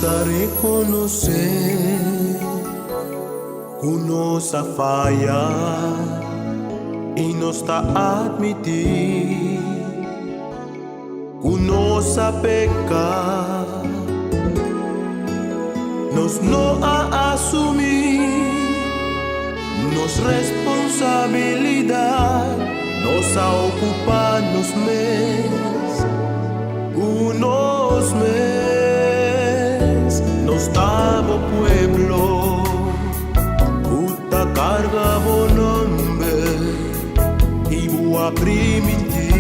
ta rekonosé ku nos a faya i nos ta atmití ku nos a peka. Nos no a asumí nos responsabilidat, nos a okupá nos mes ku nos mes. Nos ta bo pueblo ku ta karga bo nòmber i bo a primintí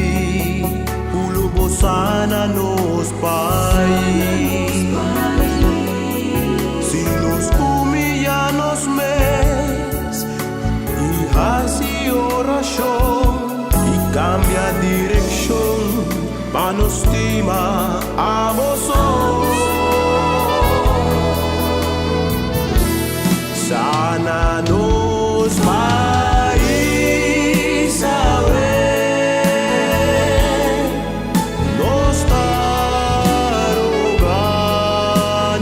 ku lo bo sana nos pais. Si nos humiliá nos mes i hasi orashon i kambia direkshon pa nos stima abo so. Sana nos pais awe. Nos ta roga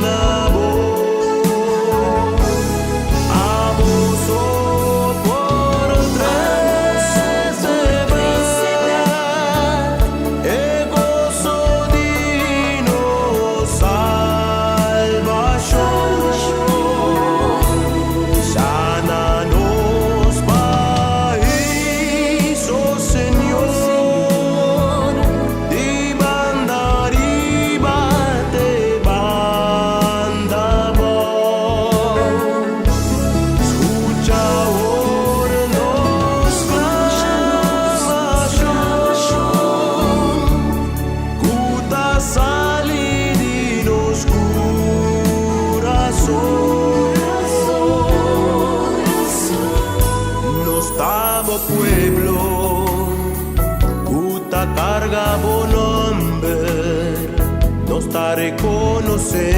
na bo. Abo so por trese bèk e goso di nos salbashon. Sana nos pais, oh Señor, di banda ariba te banda abou. Skucha ora nos sklamashon, ku ta sali di nos kurason. Nos ta bo pueblo, ku ta karga bo nòmber, nos ta rekonosé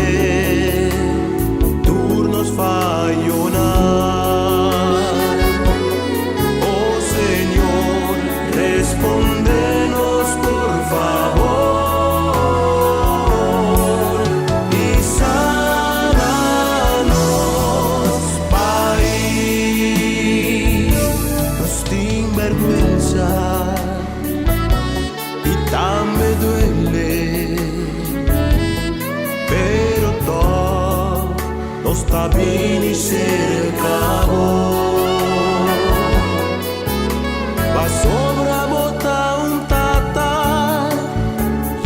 tur nos fayonan. Oh Señor, respondé nos por fabor i sana nos pais. Nos tin bèrgwensa i tambe duele, pero tòg nos ta bini serka bo. Pasobra bo ta un tata,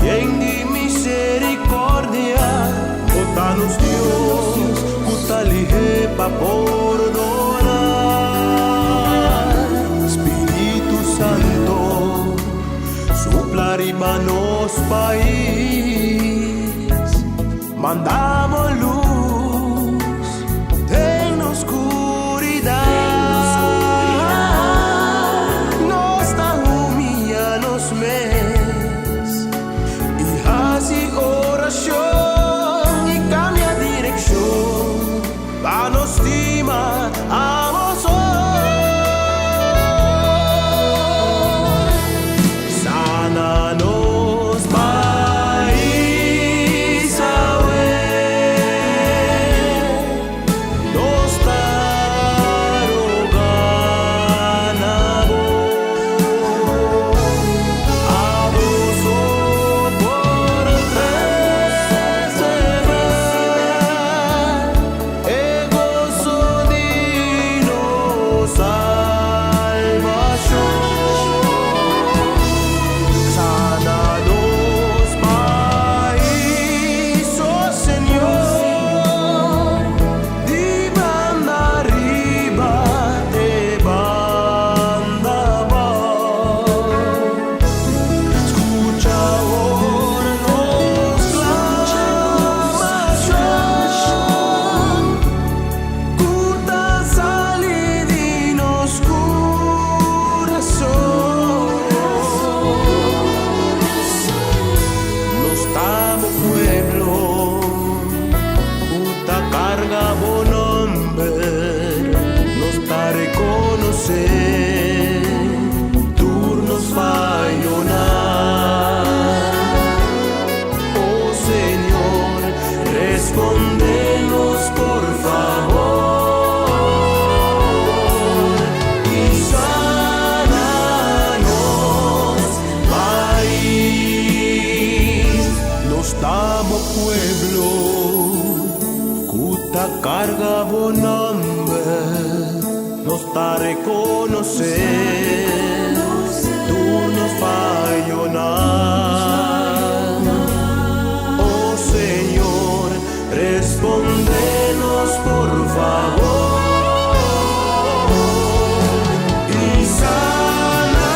yen di miserikòrdia, bo ta nos Dios, ku ta lihé pa pordoná. Spiritu Santu, supla riba nos pais, manda bo lus den nos skuridat. Nos ta humiliá nos mes i hasi orashon i kambia direkshon pa nos stima abo so. Sana nos pais awe. Ta bo pueblo, ku ta karga bo nòmber, nos ta rekonosé tur nos fayonan. Oh Señor, respondé nos, por fabor. I sana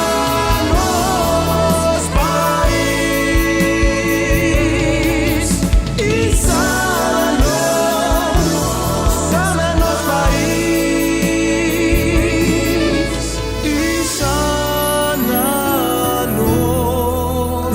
nos pais. I sana, sana nos pais. I sana nos.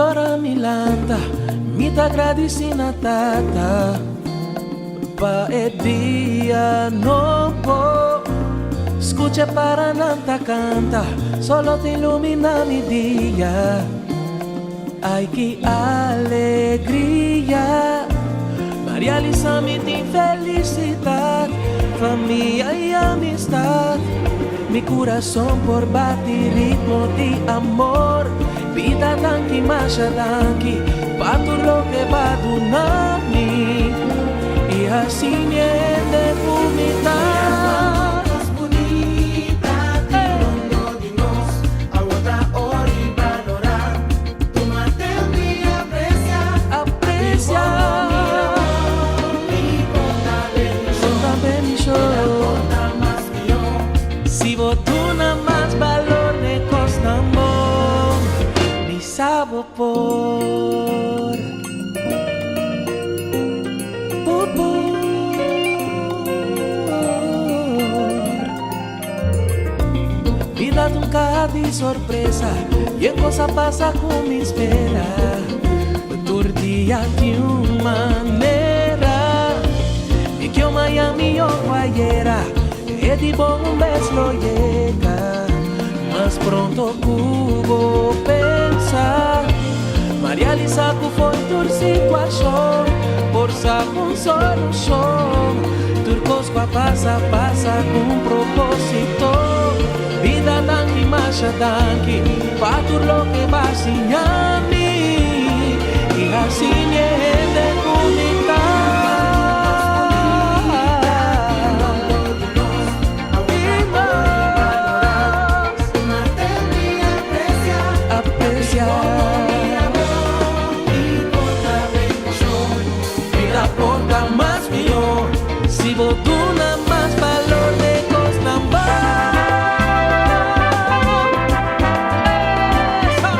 ora mi lanta, mi ta gradisí na Tata pa e dia nobo. Skucha paranan ta kanta, solo ta iluminá mi dia. Ai, ki alegria! Maria Lisa mi tin felisidat, famia i amistat. Mi kurason por bati ritmo di amor. Bida danki, masha danki, pa tur loke b'a duna mi. I hasi mi hende ku mi ta. Bunita di nos, awor ori balorá. Tuma tempu i apresiá, Apresiá. Porta bendishon. Si bo duna mas balor n'e kosnan bon, mi sa bo por. Bo por. Bida ta un kaha di sorpresa i e kos a pasa ku mi spera. Tur dia di un manera. Mi ke mañan mihó ku ayera. E di bon un bes lo yega. Mas pronto ku bo pensa. Maria Lisa ku for di tur situashon. Por sa un solushon. Tur kos ku a pasa, pasa ku un propósito. Bida danki, masha danki. Pa tur loke b'a siña mi. I hasi mi hende ku mi ta. I nos apresiá. Bida por ta mas mihó. Si bo duna mas balor n'e kosnan bon. Esa.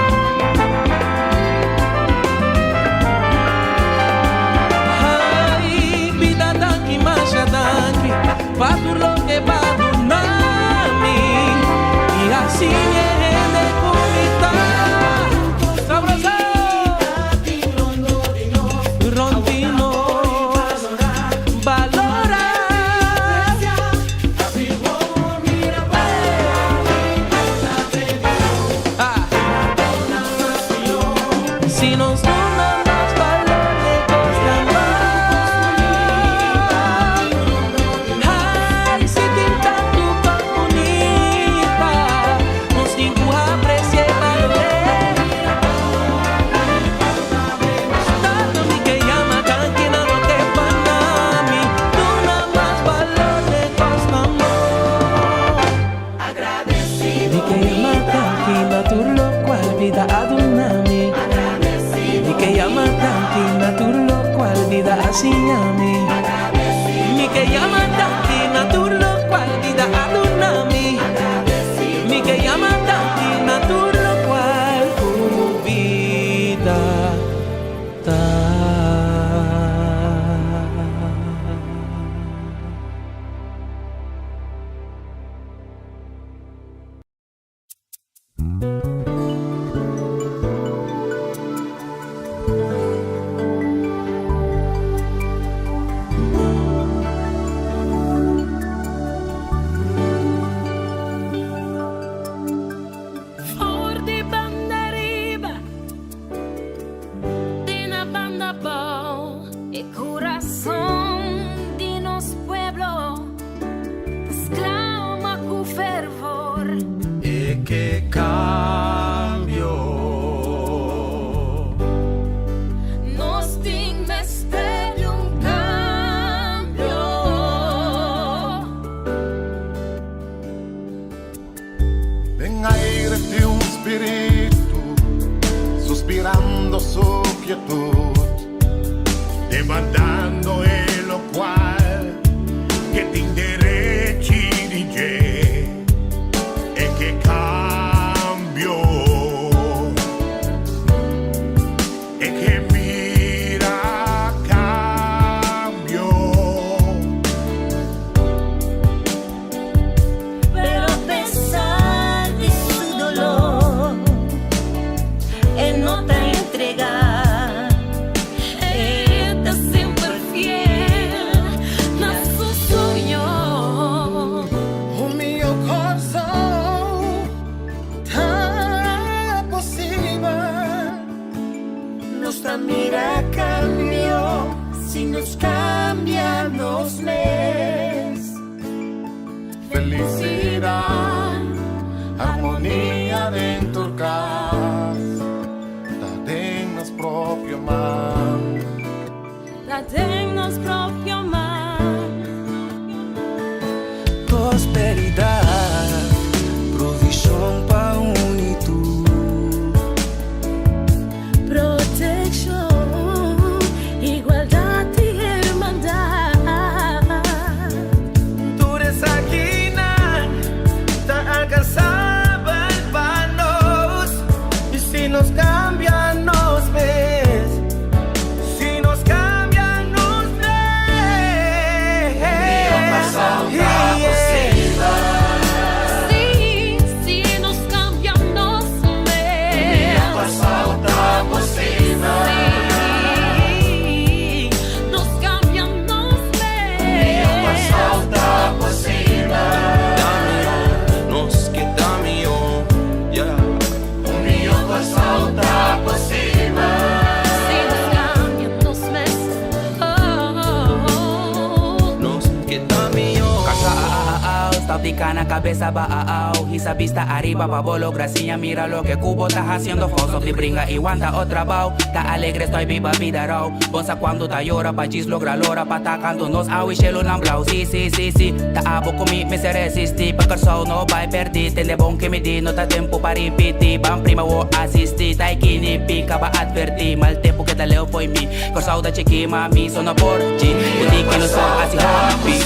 Stop di cana cabeza ba'ao Hisa bista ariba pa bo logra siña mira loke cu bo ta haciendo fout Stop di bringa y wanta o trabao Ta alegre estoy biba bida rao Bon sa cuando ta yora pa djis logra lora Pa ta canto nos awe shelunan blauw Si si si si Ta abo cu mi mester resisti Pa Kòrsou no bai perdi Tende bon ke mi di no ta tempo pa ripiti Ban prima wo asisti Tai kini pika ba adverti Mal tempo keda leu fo'i mi Kòrsou ta chiki ma mi so no por dji Ku di ki nos por hasi hopi.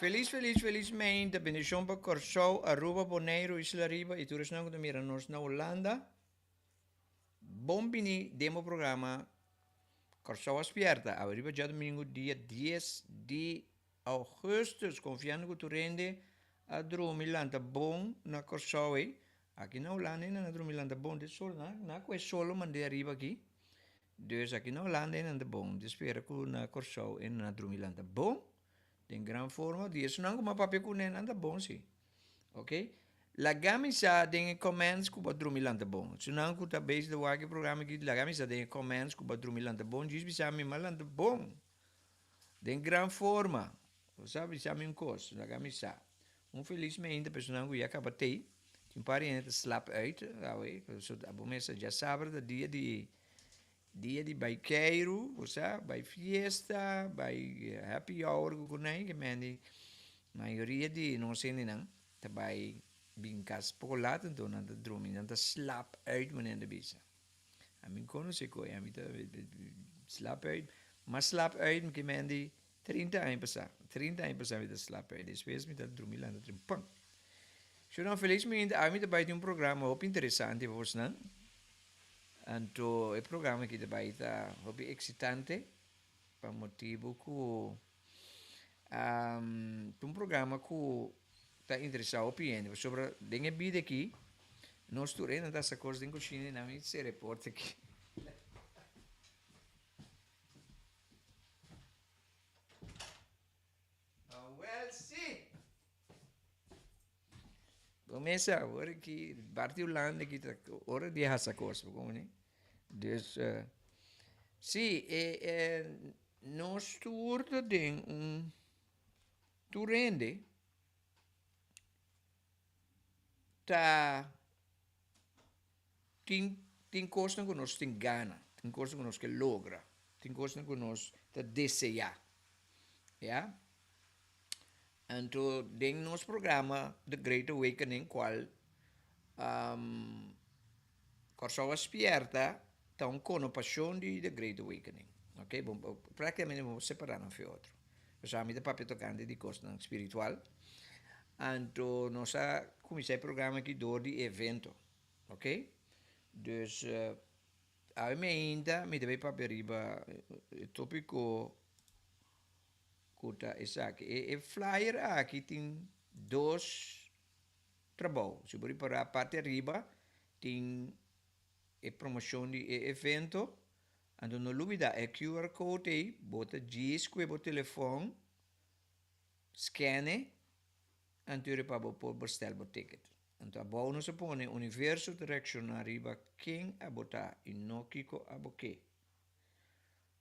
Felis felis felis meinta bendishon pa Kòrsou, Aruba, Boneiru, Isla Riba i tur esnan ku ta mira nos na Hulanda. Bon bini den bo programa Kòrsou a Spièrta awe riba djadumingu dia dies di Augustus, konfiando ku tur hende a drumi lanta bon na Kòrsou ei. Aki na Hulanda nan a drumi lanta bon den sol, nan a kohe solo mand'é ariba aki. Dus aki na Hulanda nan ta bon, mi ta spera ku na Kòrsou nan a drumi lanta bon den gran forma. Di esunnan ku mi a papia kuné nan ta bon si. Ok, laga mi sa den e comments ku bo a drumi lanta bon. Esunnan ku ta bezig ta wak e programa aki, laga mi sa den e comments ku bo a drumi lanta bon. Djis bisa mi, mi a lanta bon. Den gran forma. Bo sa bisa mi un kos, laga mi sa. Un felis meinta personan ku ya kaba tei. Tin un par di hende ta slap uit awe. Pasobra abo mester djasabra ta dia di dia di bai keiru, bo sa, bai fiesta, bai happy hour ku kunai ke mende mayoria di nos hendenan ta bai bin kas poko lat anto nan ta drumi, nan ta slap uit manera nan ta bisa. Ami konosé koe, ami ta slap uit. Mas slap uit mi ke mendi 30 aña pasá. 30 aña pasá mi ta slap uit. Despues mi ta drumi lanta trempan. Shownan felizmente awe mi ta bai tin un programa hopi interesante pa bosnan. Anto e programa aki ta bai ta hopi eksitante pa motibu ku ta un programa ku ta interesá hopi hende pasobra den e bida aki nos tur hende ta hasa kos den kushina i nan mi sera e porta aki. Awel si! Bo mesa awor aki parti Hulanda aki ta ora di hasa kos bo komo ni. Dus si e e nos tur ta den un tur hende ta tin tin kosnan ku nos tin gana, tin kosnan ku nos ke logra, tin kosnan ku nos ta deseá, ya. Anto den nos programa The Great Awakening cual Kòrsou a spierta ta un konopacion di The Great Awakening. Ok, bo practicamente bo por separa nan for otro. Pasobra ami ta papia tocante di cosnan spiritual. Anto nos a cuminsa e programa aki door di evento. Ok, dus awe mi ainda mi ta bay papia riba e topico. Ku ta esaki? E e flyer aki tin dos trabou. Si bo ripará parti ariba tin e promoshon di e evento, anto no lubidá e QR code ei bo ta djis ku e bo telefòn scan e anto e pa bo por bestèl bo ticket. Anto abou nos a pone universo ta reakshoná riba ken abo ta i no kiko abo ke.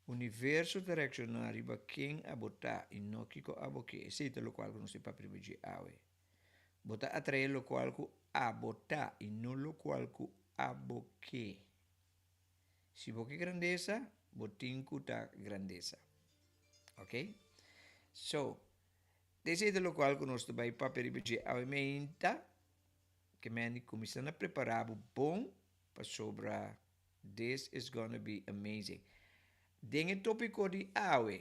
Universo ta reakshoná riba ken abo ta i no kiko abo ke. Esei ta lokual ku nos tin papia riba dje awe. Bo ta atraé lokual ku abo ta i no lokual ku abo ke. Si bo ke grandesa, bo tin ku ta grandesa. Ok? So, esei ta lokual ku nos ta bai papia riba dje awe meinta, ke mende kuminsá na prepará bo bon pasobra This is gonna be amazing. Den e topiko di awe,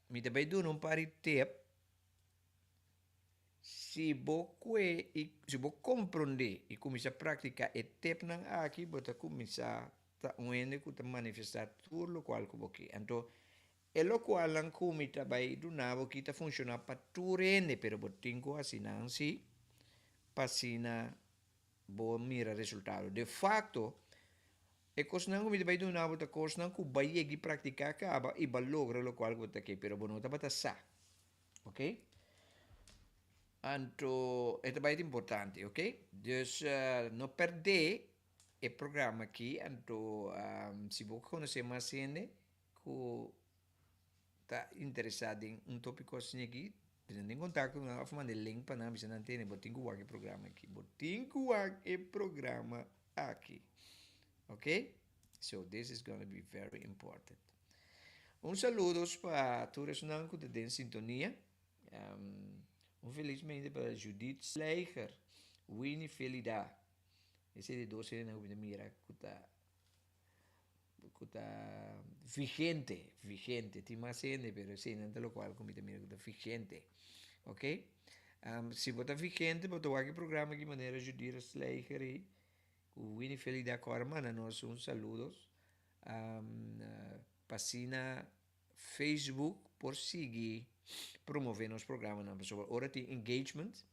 mi ta bai duna un par di tip. Si bo kue i si bo komprondé i kuminsá praktiká e tipnan aki, bo ta kuminsá ta un hende ku ta manifestá tur lokual ku bo ke. Anto, E lokualnan ku mi ta bai duna bo aki ta funshoná pa tur hende, pero bo tin ku hasi nan si pa asina bo mira resultado. De fakto, e kosnan ku mi ta bai duna bo ta kosnan ku bai yegi praktiká kaba i bo a logra lokual ku bo ta ke, pero bo no tabata sa. Ok? Anto e ta bai ta importante, ok? Dus no pèrdè e programa aki, anto si bo konosé mas hende ku ta interesá den un tópiko asina aki, drenta den kontakto ku nan òf manda e link pa nan bisa nan tene bo tin ku wak e programa aki, bo tin ku wak e programa aki. Ok? So this is gonna be very important. Un saludos pa tur esnan ku ta den sintonia. Un felis mente pa Judith Slijger, Winnie Felida. Esei ta e dos hendenan ku mi ta mira ku ta ku ta vigente, vigente. Tin mas hende pero eseinan ta lokual ku mi ta mira ku ta vigente. Ok? Si bo ta vigente bo ta wak e programa aki manera Judith Slijger ei ku Winnie Felida kòrda manda nos un saludos. Pa asina Facebook por sigui promove nos programanan pasobra ora tin engagement,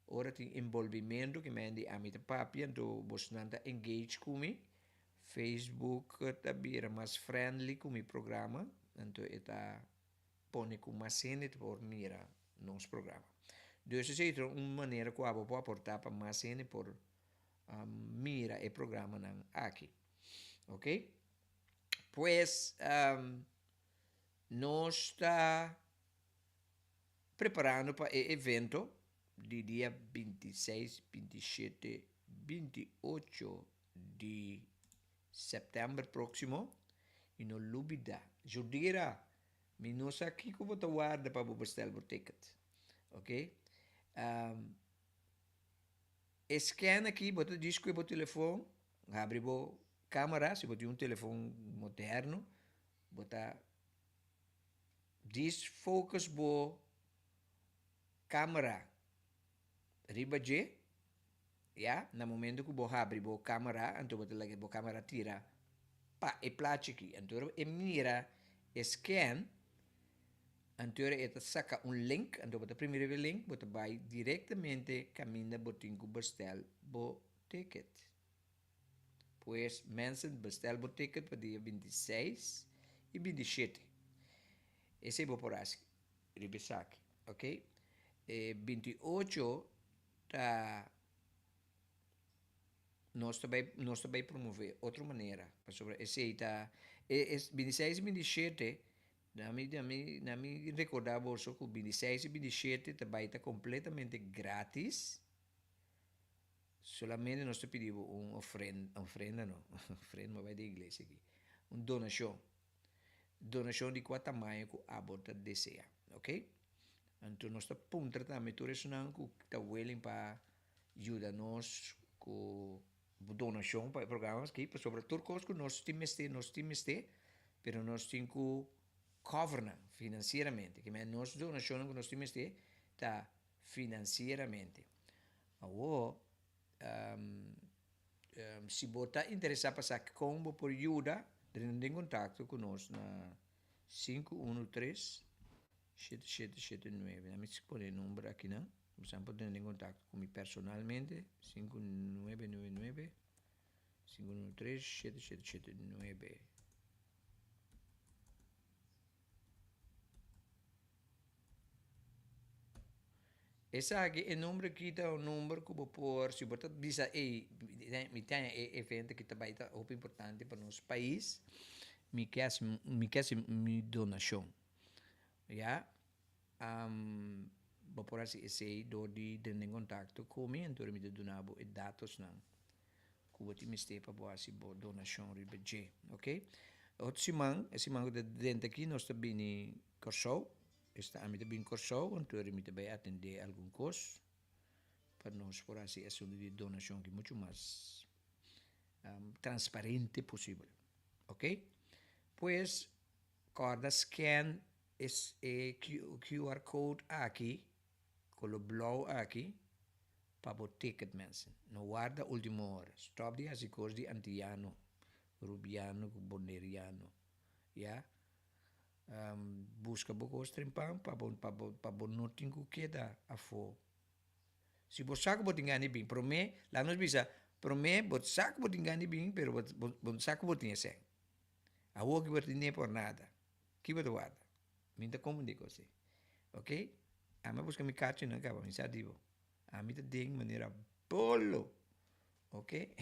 ora tin enbolbimentu ke men di ami ta papia anto bosnan ta engage ku mi, Facebook ta bira mas friendly ku mi programa anto e ta pone ku mas hende ta por mira nos programa. Dus esei ta un manera ku abo por aporta pa mas hende por mira e programanan aki. Ok? Pues nos ta preparando pa e evento di dia 26, 27, 28 di sèptèmber próksimo i no lubidá, Judira, mi no sa kiko bo ta warda pa bo bestèl bo ticket, ok? E scan aki bo ta djis ku e bo telefon, habri bo camera, si bo tin un telefon moderno, bo ta djis focus bo camera riba dje, ya, na momento ku bo habri bo camera, anto bo ta laga bo camera tira pa e plachi aki, anto ora e mira e scan, Anto ora e ta saka un link, anto bo ta primi riba e link, bo ta bai direktamente kaminda bo tin ku bestel bo ticket. Pues mensen bestel bo ticket pa dia 26 i 27. Esei bo por hasi riba esaki, ok? E 28 ta nos ta bai nos ta bai promove otro manera, pasobra esei ta e 26 i 27 Na mi na mi na mi recorda boso cu 26 y 27 ta bay ta completamente gratis. Solamente nos ta pidi bo un ofrenda, ofrenda no, ofrenda bo bay den iglesia aki. Un donacion. Donacion di cua tamaño cu abo ta desea, ok? Anto nos ta puntra tambe tur esunnan cu ta willing pa yuda nos cu Bo donashon pa e programa aki pasobra tur kos ku nos tin mester nos tin mester pero nos tin ku cover nan finansieramente ke men nos donashonnan ku nos tin mester ta finansieramente awor si bo ta interesa pa sa kon bo por yuda drenta den kontakto ku nos na 513 7779 mi pone e number akinan. Bosan por tene den kontakto ku mi personalmente, 5999 513 7779. Esaki e number aki ta un number ku bo por, si bo ta bisa ey, mi ta haña e evento aki ta bai ta hopi importante pa nos pais, mi ke hasi mi ke hasi mi donashon, ya. Bo por hasi esei dor di drenta den kontakto ku mi, anto mi ta duna bo e datosnan ku bo tin mester pa bo hasi bo donashon riba dje, ok. Otro siman, e siman ku ta drenta aki nos ta bini Kòrsou, esta ami ta bini Kòrsou, anto mi ta bai atendé algun kos pa nos por hasi e asuntu di donashon aki muchu mas transparente posibel, ok. Pues kòrda scan E QR code aki, color blauw aki, pa bo ticket mensen. No warda ultimo ora. Stop di haci cos di Antiano, Rubiano cu Boneriano. Ya. Buska bo kos trempan pa bo pa bo pa bo no tin ku keda afó. Si bo sa ku bo tin gana di bin, promé, laga nos bisa, promé bo sa ku bo tin gana di bin, pero bo bo bo no sa ku bo tin esei. Awor ki bo tin ne por nada, ki bo ta warda? Mi no ta komprendé kos ei. Oke? Ami a buska mi kachunan kaba, mi sa di bo. Ami ta den manera bolo. Oke?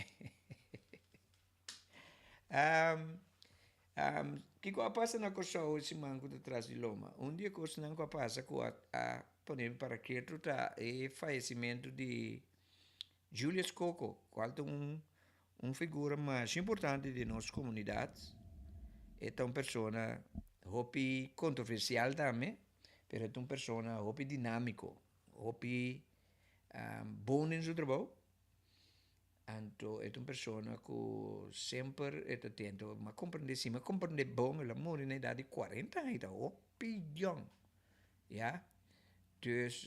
Kiko a pasa na Kòrsou e siman ku ta tras di loma? Un di e kosnan ku a pasa ku a a pone mi para ketu ta e fayesimentu di Julius Coco, kual ta un un figura masha importante den nos komunidat. E ta un persona hopi kontroversial tambe, pero e ta un persona hopi dinámiko, hopi bon den su trabou. Anto e ta un persona ku semper e ta tenta mi a komprendé, si mi a komprendé bon el a muri na edat di kuarenta aña, ta hopi yòn, ya. Dus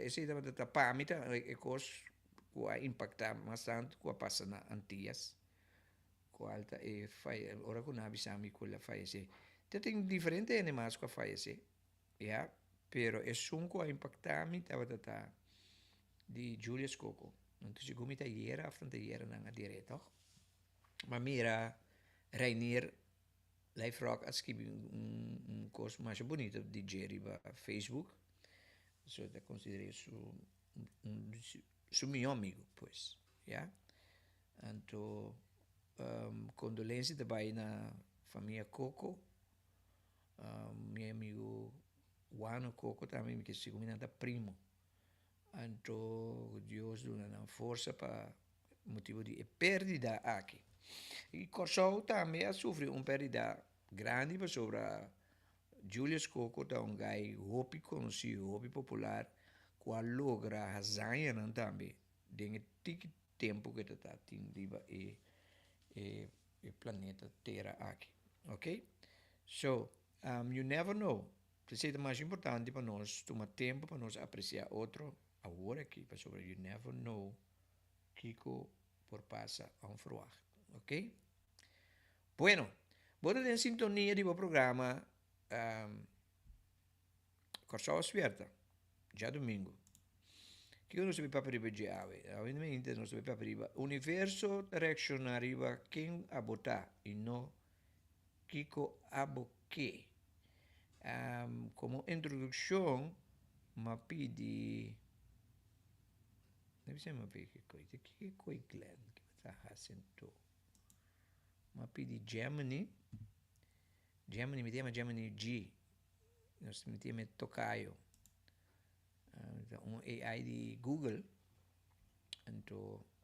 esei tabata ta pa mi ta e kos ku a impaktá mas tantu ku a pasa na Antias, kual ta e ora ku nan a bisa mi ku el a fayesé. Ta tin diferente hende mas ku a fayesé, ya, pero esun ku a impaktá mi tabata ta di Julius Coco. Anto segun mi ta yera of ta yera nan a dere toch. Ma mira Reinier Lijfrock a skibi un un kos masha bunito di dje riba Facebook. So ta konsider'é su un su mihó amigo pues ya. Anto kondolensia ta bai na famia Coco, mi amigo Wano Coco tambe mi ke segun mi nan ta primo. Anto Dios duna nan forsa pa motibu di e perdida aki. I Kòrsou tambe a sufri un perdida grandi pasobra Julius Coco ta un gai hopi konosí, hopi popular ku a logra hazañanan tambe den e tiki tempu ku e ta ta tin riba e e planeta tera aki. Ok, so you never know. P'esei ta mas importante pa nos tuma tempu pa nos apresiá otro awor aki, pasobra you never know kiko por pasa onverwacht. Ok? Bueno, bo ta den sintonia di bo programa Kòrsou a Spierta, djadumingu. Kiko nos ta bin papia riba dje awe? Awe mainta nos ta bin papia riba universo ta reakshoná riba ken abo ta i no Kiko abo ke? Komo introdukshon m'a pidi, debe ser m'a pidi kiko, i ta kiko i Glenn ki bo ta hasi anto? M'a pidi Gemini, Gemini, mi ta yama Gemini G, nos mi ta yama e tokayo, ta un AI di Google, anto.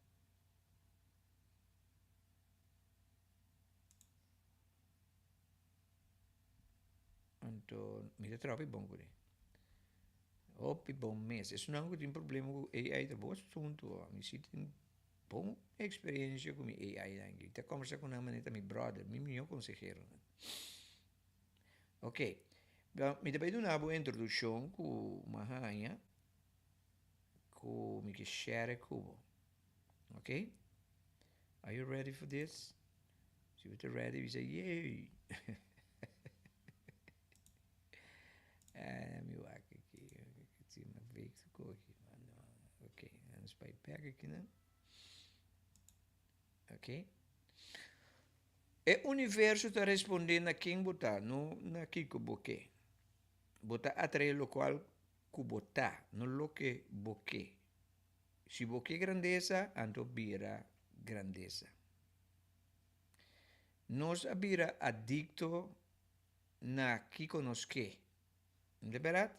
Anto mi ta traha hopi bon kuné. Hopi bon mes. Esunnan ku tin problema ku AI ta bo asuntu. Mi si tin bon eksperensia ku mi AI nan. Mi ta kombersa ku nan manera ta mi bròder, mi mihó konseheronan. Oke, mi ta bai duna bo introdukshon ku mi a haña ku mi ke share ku bo. Ok? Are you ready for this? Si bo ta ready, bisa yay! Eh, mi wak aki. Si mi week su koki. Ok, nos bai bek aki nan. Ok. E universo ta responde na ken bo ta, no na kiko bo ke. Bo ta atrae lokual ku bo ta, no loke bo ke. Si bo ke grandesa, anto bira grandesa. Nos a bira adikto na kiko nos ke. No ta bèrdat?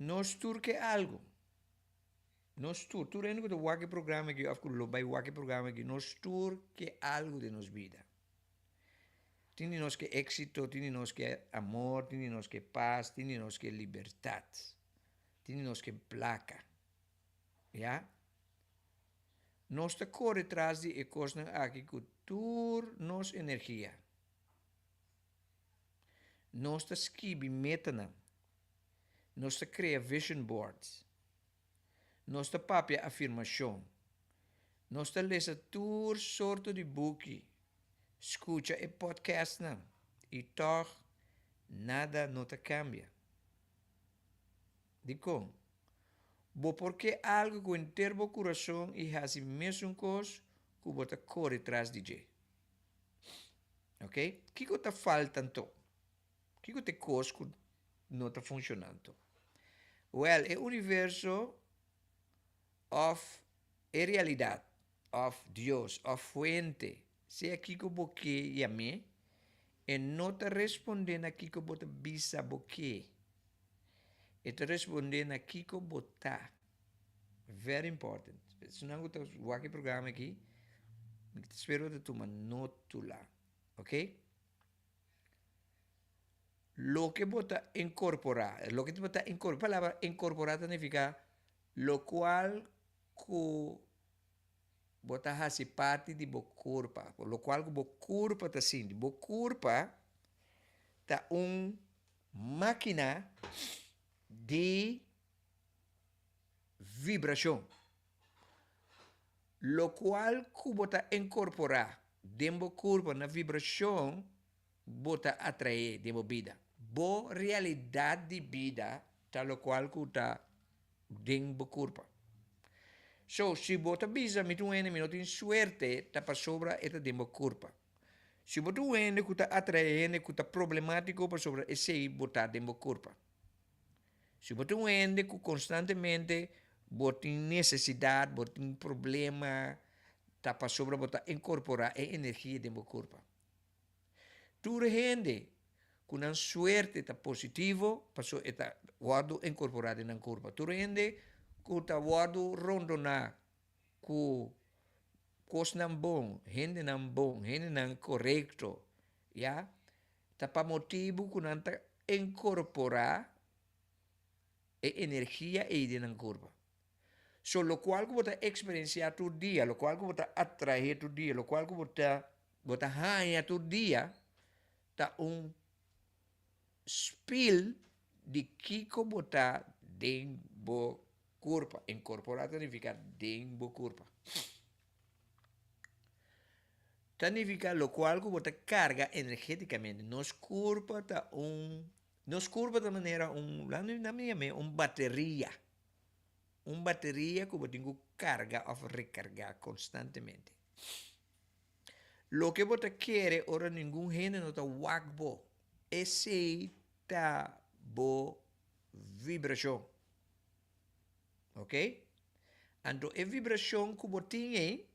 Nos tur ke algu. Nos tur, tur hende ku ta wak e programa aki òf ku lo bai wak e programa aki, nos tur ke algu den nos bida. Tin di nos ke éksito, tin di nos ke amor, tin di nos ke pas, tin di nos ke libertat. Tin di nos ke plaka. Ya. Nos ta kore tras di e kosnan aki ku tur nos energia. Nos ta skibi metanan. Nos ta krea vision boards. Nos ta papia afirmashon. Nos ta lesa tur sorto di buki, skucha e podcastnan i tòg. Nada no ta kambia. Dikon? Bo por ke algu ku henter bo kurason i hasi mesun kos ku bo ta kore tras di dje. Ok? Kiko ta falta anto? Kiko ta e kos ku no ta funshoná anto? Wèl, e universo òf e realidat òf Dios òf fuente, sea kiko bo ke yam'é, e no ta respondé na kiko bo ta bisa bo ke. E ta respondé na kiko bo ta. Very important. Esunnan ku ta wak e programa aki, mi ta spera bo ta tuma notula. Ok? Loke bo ta inkorporá, loke bo ta inkorporá, palabra inkorporá ta nifiká lokual ku bo ta hasi parti di bo kurpa, lokual ku bo kurpa ta sinti. Bo kurpa ta un mákina di vibrashon. Lokual ku bo ta inkorporá den bo kurpa na vibrashon bo ta atraé den bo bida. Bo realidat di bida ta lokual ku ta den bo kurpa. So, si bo ta bisa mi ta un hende mi no tin suerte ta pasobra e ta den bo kurpa. Si bo ta un hende ku ta atraé hende ku ta problemátiko pasobra esei bo ta den bo kurpa. Si bo ta un hende ku konstantemente bo tin nesesidat, bo tin problema, ta pasobra bo ta inkorporá e energia den bo kurpa. Tur hende ku nan suerte ta positivo, pasobra e ta wòrdu inkorporá den nan kurpa. Tur hende ku ta wòrdu rondoná ku kosnan bon, hendenan bon, hendenan korekto, ya, Ta pa motibu ku nan ta inkorporá e energia ei den nan kurpa. So lokual ku bo ta eksperensiá tur dia, lokual ku bo ta atraé tur dia, lokual ku bo ta bo ta haña tur dia ta un spil di kiko bo ta den bo kurpa. Inkorporá ta nifiká den bo kurpa. Ta nifiká lokual ku bo ta karga energétikamente. Nos kurpa ta un, nos kurpa ta manera un, nan mi yam'é un bateria. Un bateria ku bo tin ku karga òf rekargá konstantemente. Loke bo ta kere ora ningun hende no ta wak bo, esei ta bo vibrashon. Oké? Anto e vibrashon ku bo tin ei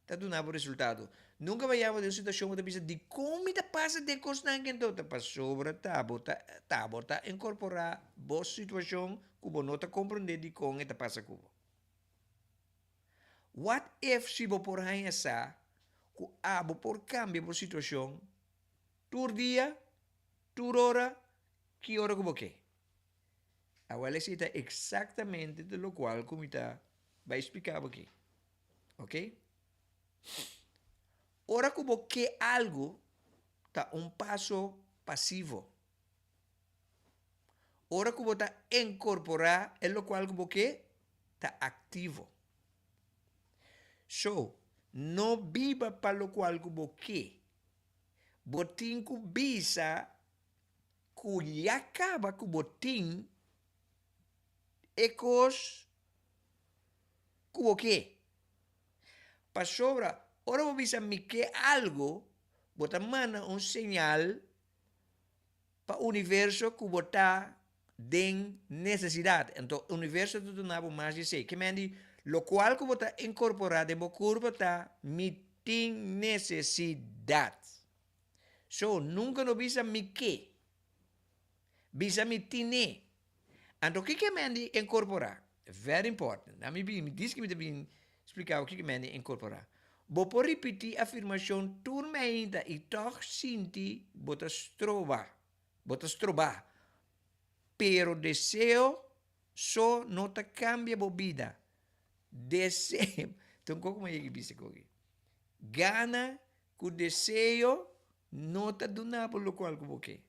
ta duna bo resultado. Nunka bo a yama den un situashon bo ta bisa dikon mi ta pasa den kosnan aki anto? Ta pasobra ta bo ta ta bo ta inkorporá bo situashon ku bo no ta komprondé dikon e ta pasa ku bo. What if si bo por haña sa ku abo por kambia bo situashon tur dia, tur ora, ki ora ku bo ke? Awel esei ta eksaktamente de lokual ku mi ta bai splika bo aki. Ok? Ora ku bo ke algu, ta un paso pasivo. Ora ku bo ta enkorporá e lokual ku bo ke, ta aktivo. So, no biba pa lokual ku bo ke. Bo tin ku bisa Ku ya kaba ku bo tin e kos ku bo ke. Pasobra ora bo bisa mi ke algu, bo ta manda un señal pa universo ku bo ta den nesesidat. Anto universo ta duna bo mas di esei. Ke men di lokual ku bo ta inkorporá den bo kurpa ta mi tin nesesidat. So, nunka no bisa mi ke. Bisa mi tine. Anto kiko e men di inkorporá? Very important. Na mi bin, mi diski mi ta bin splika bo kiko e men di inkorporá. Bo por ripití afirmashon tur meinta i tòg sinti bo ta stroba, bo ta strobá. Pero deseo so no ta kambia bo bida. Deseo, ta un koko mi a yega bisa koki. Gana Ku deseo no ta duna bo lokual ku bo ke.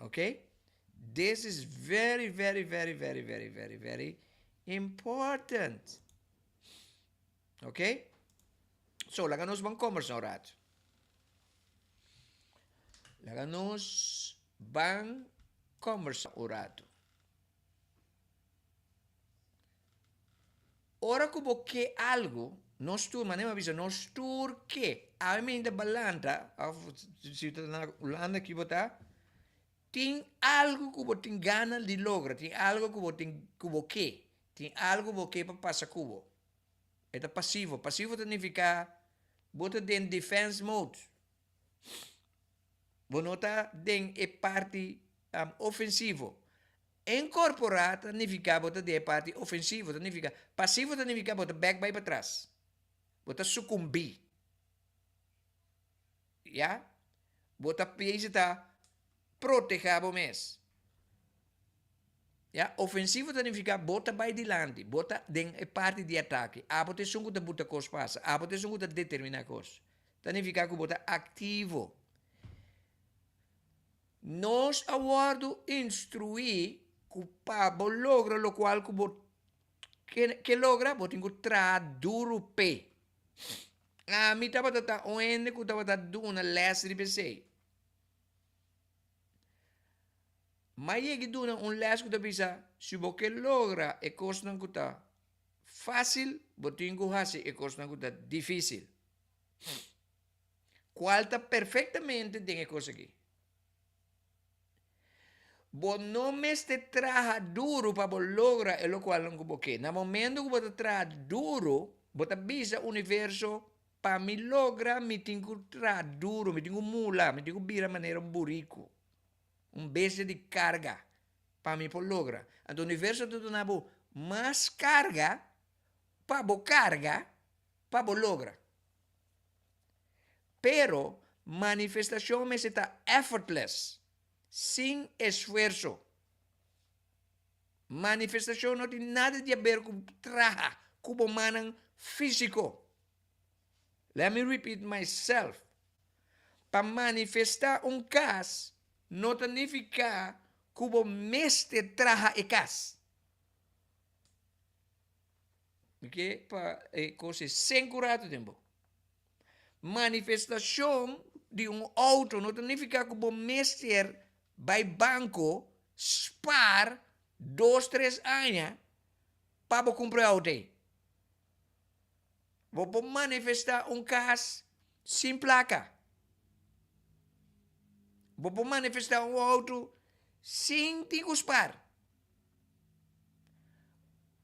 Ok? This is very, very, very, very, very, very, very important. Ok? So, laga nos ban kombersa un ratu. Laga nos ban kòmbersá un ratu. Ora ku bo ke algu, nos tur, manera mi a bisa, nos tur ke. Awe mi ta balanta, òf si ta na Hulanda ki bo ta, tin algu ku bo tin gana di logra, tin algu ku bo tin ku bo ke, tin algu bo ke pa pasa ku bo. E ta pasivo. Pasivo ta nifiká bo ta den defense mode. Bo no ta den e parti ofensivo. Enkorporá ta nifiká bo ta den e parti ofensivo, ta nifiká, pasivo ta nifiká bo ta bèk bai patras. Bo ta sukumbí. Ya? Bo ta piensa ta protehá bo mes. Ya? Ofensivo ta nifiká bo ta bai dilanti, bo ta den e parti di atake. Abo ta esun ku ta buta kos pasa, abo ta esun ku ta determiná kos. Ta nifiká ku bo ta aktivo. Nos a wòrdu instruí ku pa bo logra lokual ku bo ke logra, bo tin ku traha duru p'e. Ami tabata ta un hende ku tabata duna lès riba esei. M'a yega duna un lès ku ta bisa, si bo ke logra e kosnan ku ta fásil, bo tin ku hasi e kosnan ku ta difísil. Cual ta perfectamente den e cos aki. Bo no mester traha duro pa bo logra e locualnan cu bo ke. Na momento cu bo ta traha duro, bo ta bisa universo, pa mi logra mi tin cu traha duro, mi tin cu mula, mi tin cu bira manera un burico, un bestia di carga pa mi por logra. Anto universo ta duna bo mas carga pa bo carga pa bo logra. Pero manifestacion mester ta effortless, sin esfuerso. Manifestacion no tin nada di haber cu traha cu bo mannan fisico. Let me repeat myself, pa manifesta un cas no ta nifica cu bo mester traha e cas. Mi ke pa e kos e senku ratu den bo. Manifestashon di un outo no ta nifiká ku bo mester bai banko spar dos tres aña pa bo kumpra e outo ei. Bo por manifestá un kas sin plaka. Bo por manifestá un outo sin tin ku spar.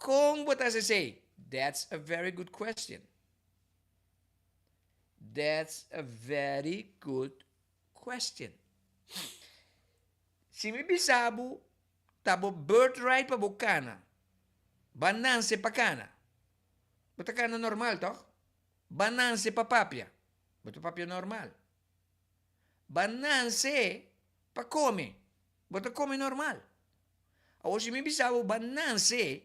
Kon bo ta hasi esei? That's a very good question. That's a very good question. Si mi bisa bo, ta bo birthright pa bo kana. Ba nanse pa kana. Bo ta kana normal, toch? Ba nanse pa papia. Bo ta papia normal. Ba nanse pa kome. Bo ta kome normal. Awor si mi bisa bo ba nanse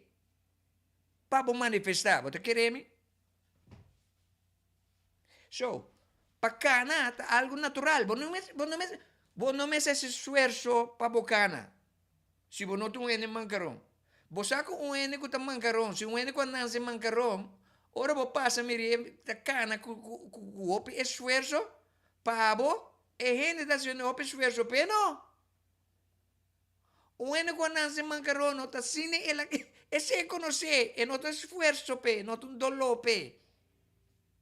pa bo manifestá, bo ta kere mi? So, pa kana ta algu natural. Bo no mes, bo no mes, bo no mes hasi esfuerso pa bo kana. Si bo no ta un hende mankaron. Bo sa ku un hende ku ta mankaron, si un hende ku a nanse mankaron, ora bo pasa mira e ta kana ku ku ku hopi esfuerso, pa bo e hende ta hasiendo hopi esfuerso p'e no. Un hende ku a nanse mankaron no ta asina el a esei e konosé, e no ta esfuerso p'e, no ta un doló p'e.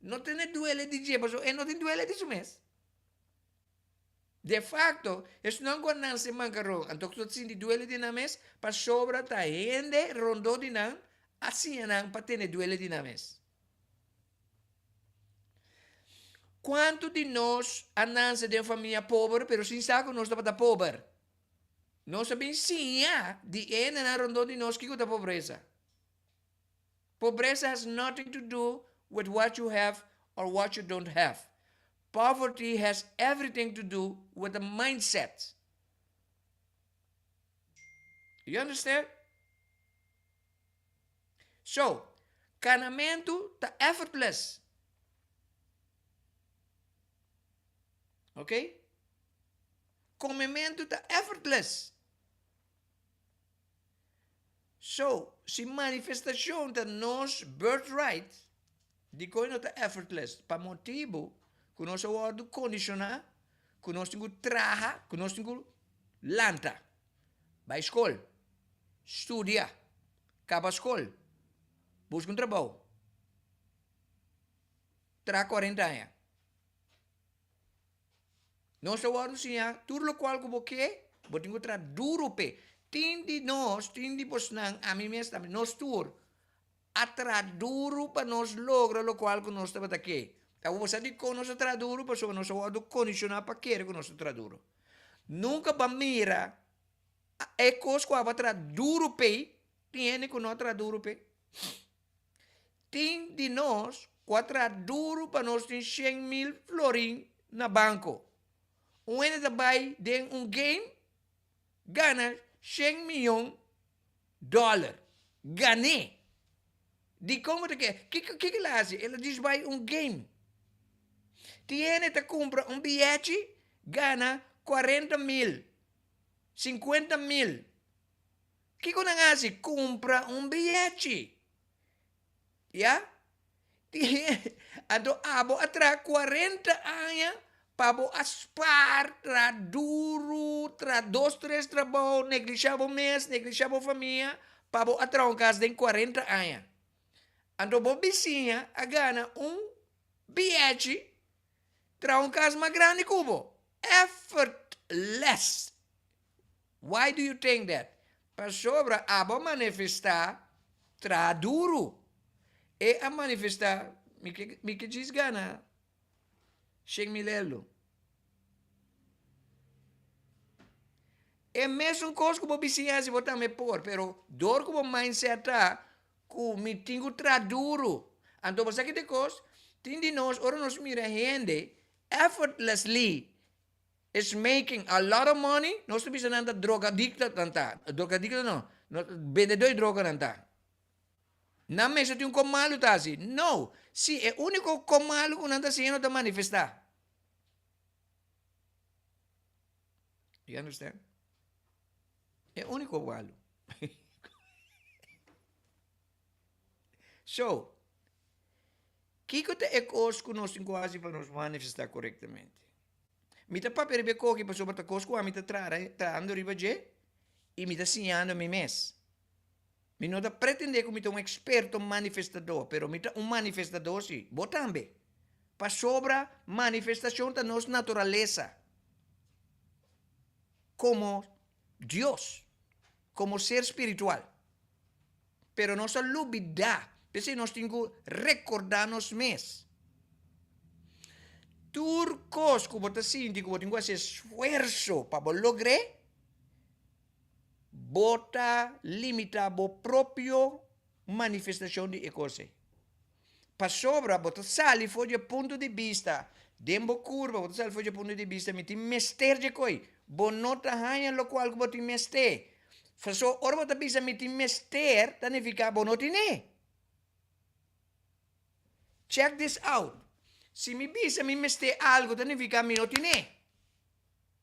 No tene duele di dje pasobra e no tin duele di su mes. De facto, esnan ku a nanse mankaron anto ku ta sinti duele di nan mes pasobra ta hende rondó di nan a siña nan pa tene duele di nan mes. Kuantu di nos a nanse den famia pober pero sin sa ku nos tabata pober? Nos a bin siña di e hendenan rondó di nos kiko ta pobresa. Pobresa has nothing to do with what you have or what you don't have. Poverty has everything to do with the mindset. You understand? So, kanamentu ta effortless. Ok? Komementu ta effortless. So, si manifestashon ta nos birthright, dikon no ta effortless? Pa motibu ku nos a wòrdu kondishoná. ku nos tin ku traha, ku nos tin ku lanta, bai skol, studia, kaba skol, buska un trabou, traha kuarenta aña. Nos ta wòrdu siñá tur lokual ku bo ke, bo tin ku traha duru p'e. Tin di nos, tin di bosnan, ami mes tambe, nos tur a traha duru pa nos logra lokual ku nos tabata ke. Awor bo sa dikon nos a traha duru? Pasobra nos a wòrdu kondishoná pa kere ku nos ta traha duru. Nunka bo a mira e kos ku abo a traha duru p'e, tin hende ku no a traha duru p'e. Tin di nos ku a traha duru pa nos tin 100,000 florin na banko. Un hende ta bai den un game gana 100 miyon dòler. Gan'é! Dikon bo ta kere? Kiko kiko el a hasi? El a djis bai un game. Tin hende ta kumpra un biyechi gana 40,000, 50,000. Kiko nan hasi? Kumpra un biyechi. Ya? Anto abo a traha 40 aña pa bo a spaar, traha duru, traha dos tres trabou, neglisha bo mes, neglisha bo famia, pa bo a traha un kas den 40 aña. Anto bo bisiña a gana un biyechi, traha un kas mas grandi ku bo. Effortless. Why do you think that? Pasobra abo a manifestá traha duru. E a manifestá, mi ke, mi ke djis gana 100,000 euro. E mesun kos ku bo bisiña hasi bo tambe por, pero dor ku bo mindset ta ku mi tin ku traha duru. Anto bo sa ki ta e kos? Tin di nos ora nos mira hende effortlessly is making a lot of money, nos ta bisa nan ta drogadicto nan ta, drogadicto no, bendedor di droga nan ta. Nan mester tin un kos malu ta hasi? No! Si e unico kos malu ku nan ta hasi no ta manifesta. You understand? E unico malu. So, kiko ta e kos ku nos tin ku hasi pa nos manifesta korektamente? Mi ta papia riba e koki pasobra ta kos ku ami ta trahando riba dje i mi ta siñando mi mes. Mi no ta pretendé ku mi ta un eksperto manifestadó, pero mi ta un manifestadó sí. Bo tambe. Pasobra manifestashon ta nos naturalesa komo Dios, komo ser spiritual. Pero nos a lubidá. P'esei nos tin ku rekordá nos mes. Tur kos ku bo ta sinti ku bo tin ku hasi esfuerso pa bo logr'é, bo ta limitá bo propio manifestashon di e kos ei. Pasobra bo ta sali for di e punto di bista den bo kurpa, bo ta sali for di e punto di bista mi tin mester dje koi. Bo no ta haña lokual ku bo tin mester. Pasobra ora bo ta bisa mi tin mester ta nifiká bo no tine. Check this out, si mi bisa mi mester algu ta nifiká mi no tine.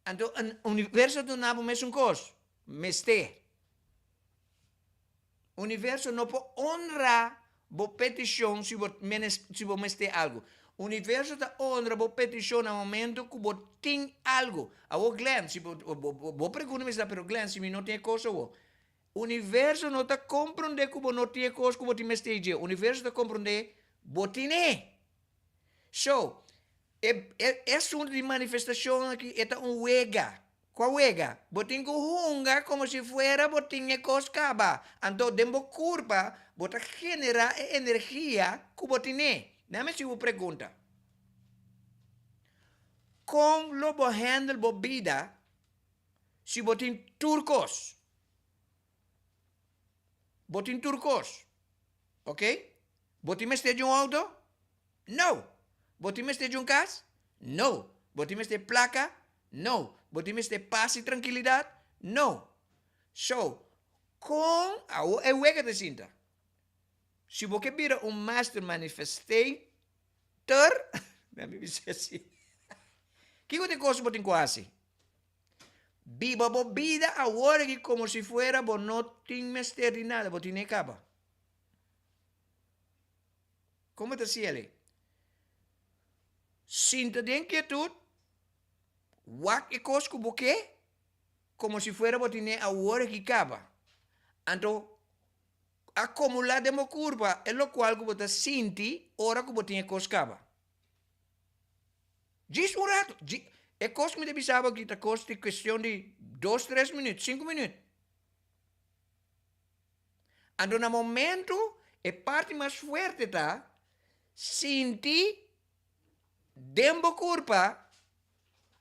Anto universo a duna bo mesun kos, mester. Universo no por honra bo peticion si bo si bo mester algo. Universo ta honra bo peticion na momento cu bo tin algo. Awor Glenn, si bo bo pregunta mi pero Glenn si mi no tin e cos awor. Universo no ta comprende cu bo no tin e cos cu bo tin mester dje. Universo ta comprende bo tine. So, e e asunto di manifestacion aki e ta un wega. Kua wega? Bo tin ku hunga komo si fuera bo tin e kos kaba. Anto den bo kurpa bo ta generá e energia ku bo tine. Nan mi hasi bo pregunta, Kon lo bo handle bo bida si bo tin tur kos? Bo tin tur kos, ok? Bo tin mester di un outo? No! Bo tin mester di un kas? No! Bo tin mester plaka? No! Bo tin mester pas i trankilidat? No! So, kon awor e wega ta sinta? Si bo ke bira un master manifestator, mi bisa asi, kiko ta e kos ku bo tin ku hasi? Biba bo bida awor aki komo si fuera bo no tin mester di nada, bo tine kaba. Komo ta siel ei? Sinta den kietut, Wak e kos ku bo ke komo si fuera bo tine awor aki kaba. Anto akomulá den bo kurpa e lokual ku bo ta sinti ora ku bo tin e kos kaba. Djis un ratu, e kos ku mi ta bisa bo aki ta kos di kuestion di dos, tres minüt, sinku minüt. Anto na momentu e parti mas fuerte ta sinti den bo kurpa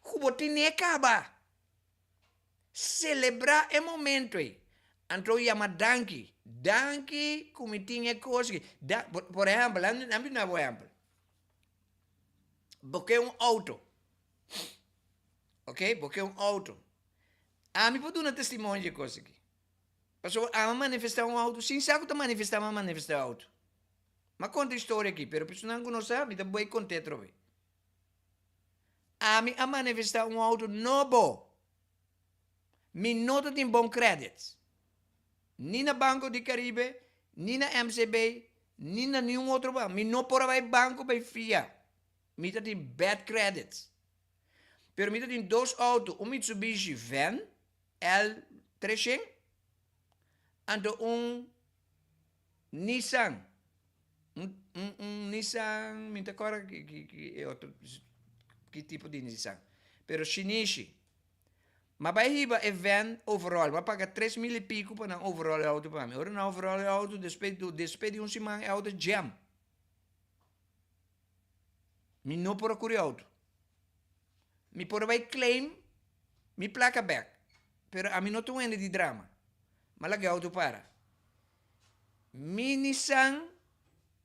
ku bo tine kaba. Selebrá e momento ei. Anto yama danki. Danki ku mi tin e kos aki. Da, por ehèmpel, laat mi duna bo ehèmpel. Bo ke un outo. Oké, bo ke un outo. Ami por duna testimonio di e kos aki. Pasobra ami a manifestá un outo sin sa ku ta manifestá mi a manifestá e outo. Mi a konta e historia aki, pero personanan ku no sa, mi ta bai kont'é atrobe. Ami a manifestá un outo nobo. Mi no ta tin bon credits. Ni na Banco di Caribe, ni na MCB, ni na niun otro banco. Mi no por a bai banco bai fia. Mi ta tin bad credits. Pero mi ta tin dos auto, un Mitsubishi Van L treshen, anto un Nissan. Un un un Nissan, mi ta kòrda ki ki ki e otro ki tipo di Nissan. Pero shinishi. M'a bai hiba e van overall. M'a paga tres mil i pico pa nan overall e auto pa mi. Ora nan overall e auto, despues despues di un siman e auto jam. Mi no por a kuri auto. Mi por a bai claim mi plaka bek. Pero ami no ta un hende di drama. M'a laga e auto para. Mi Nissan,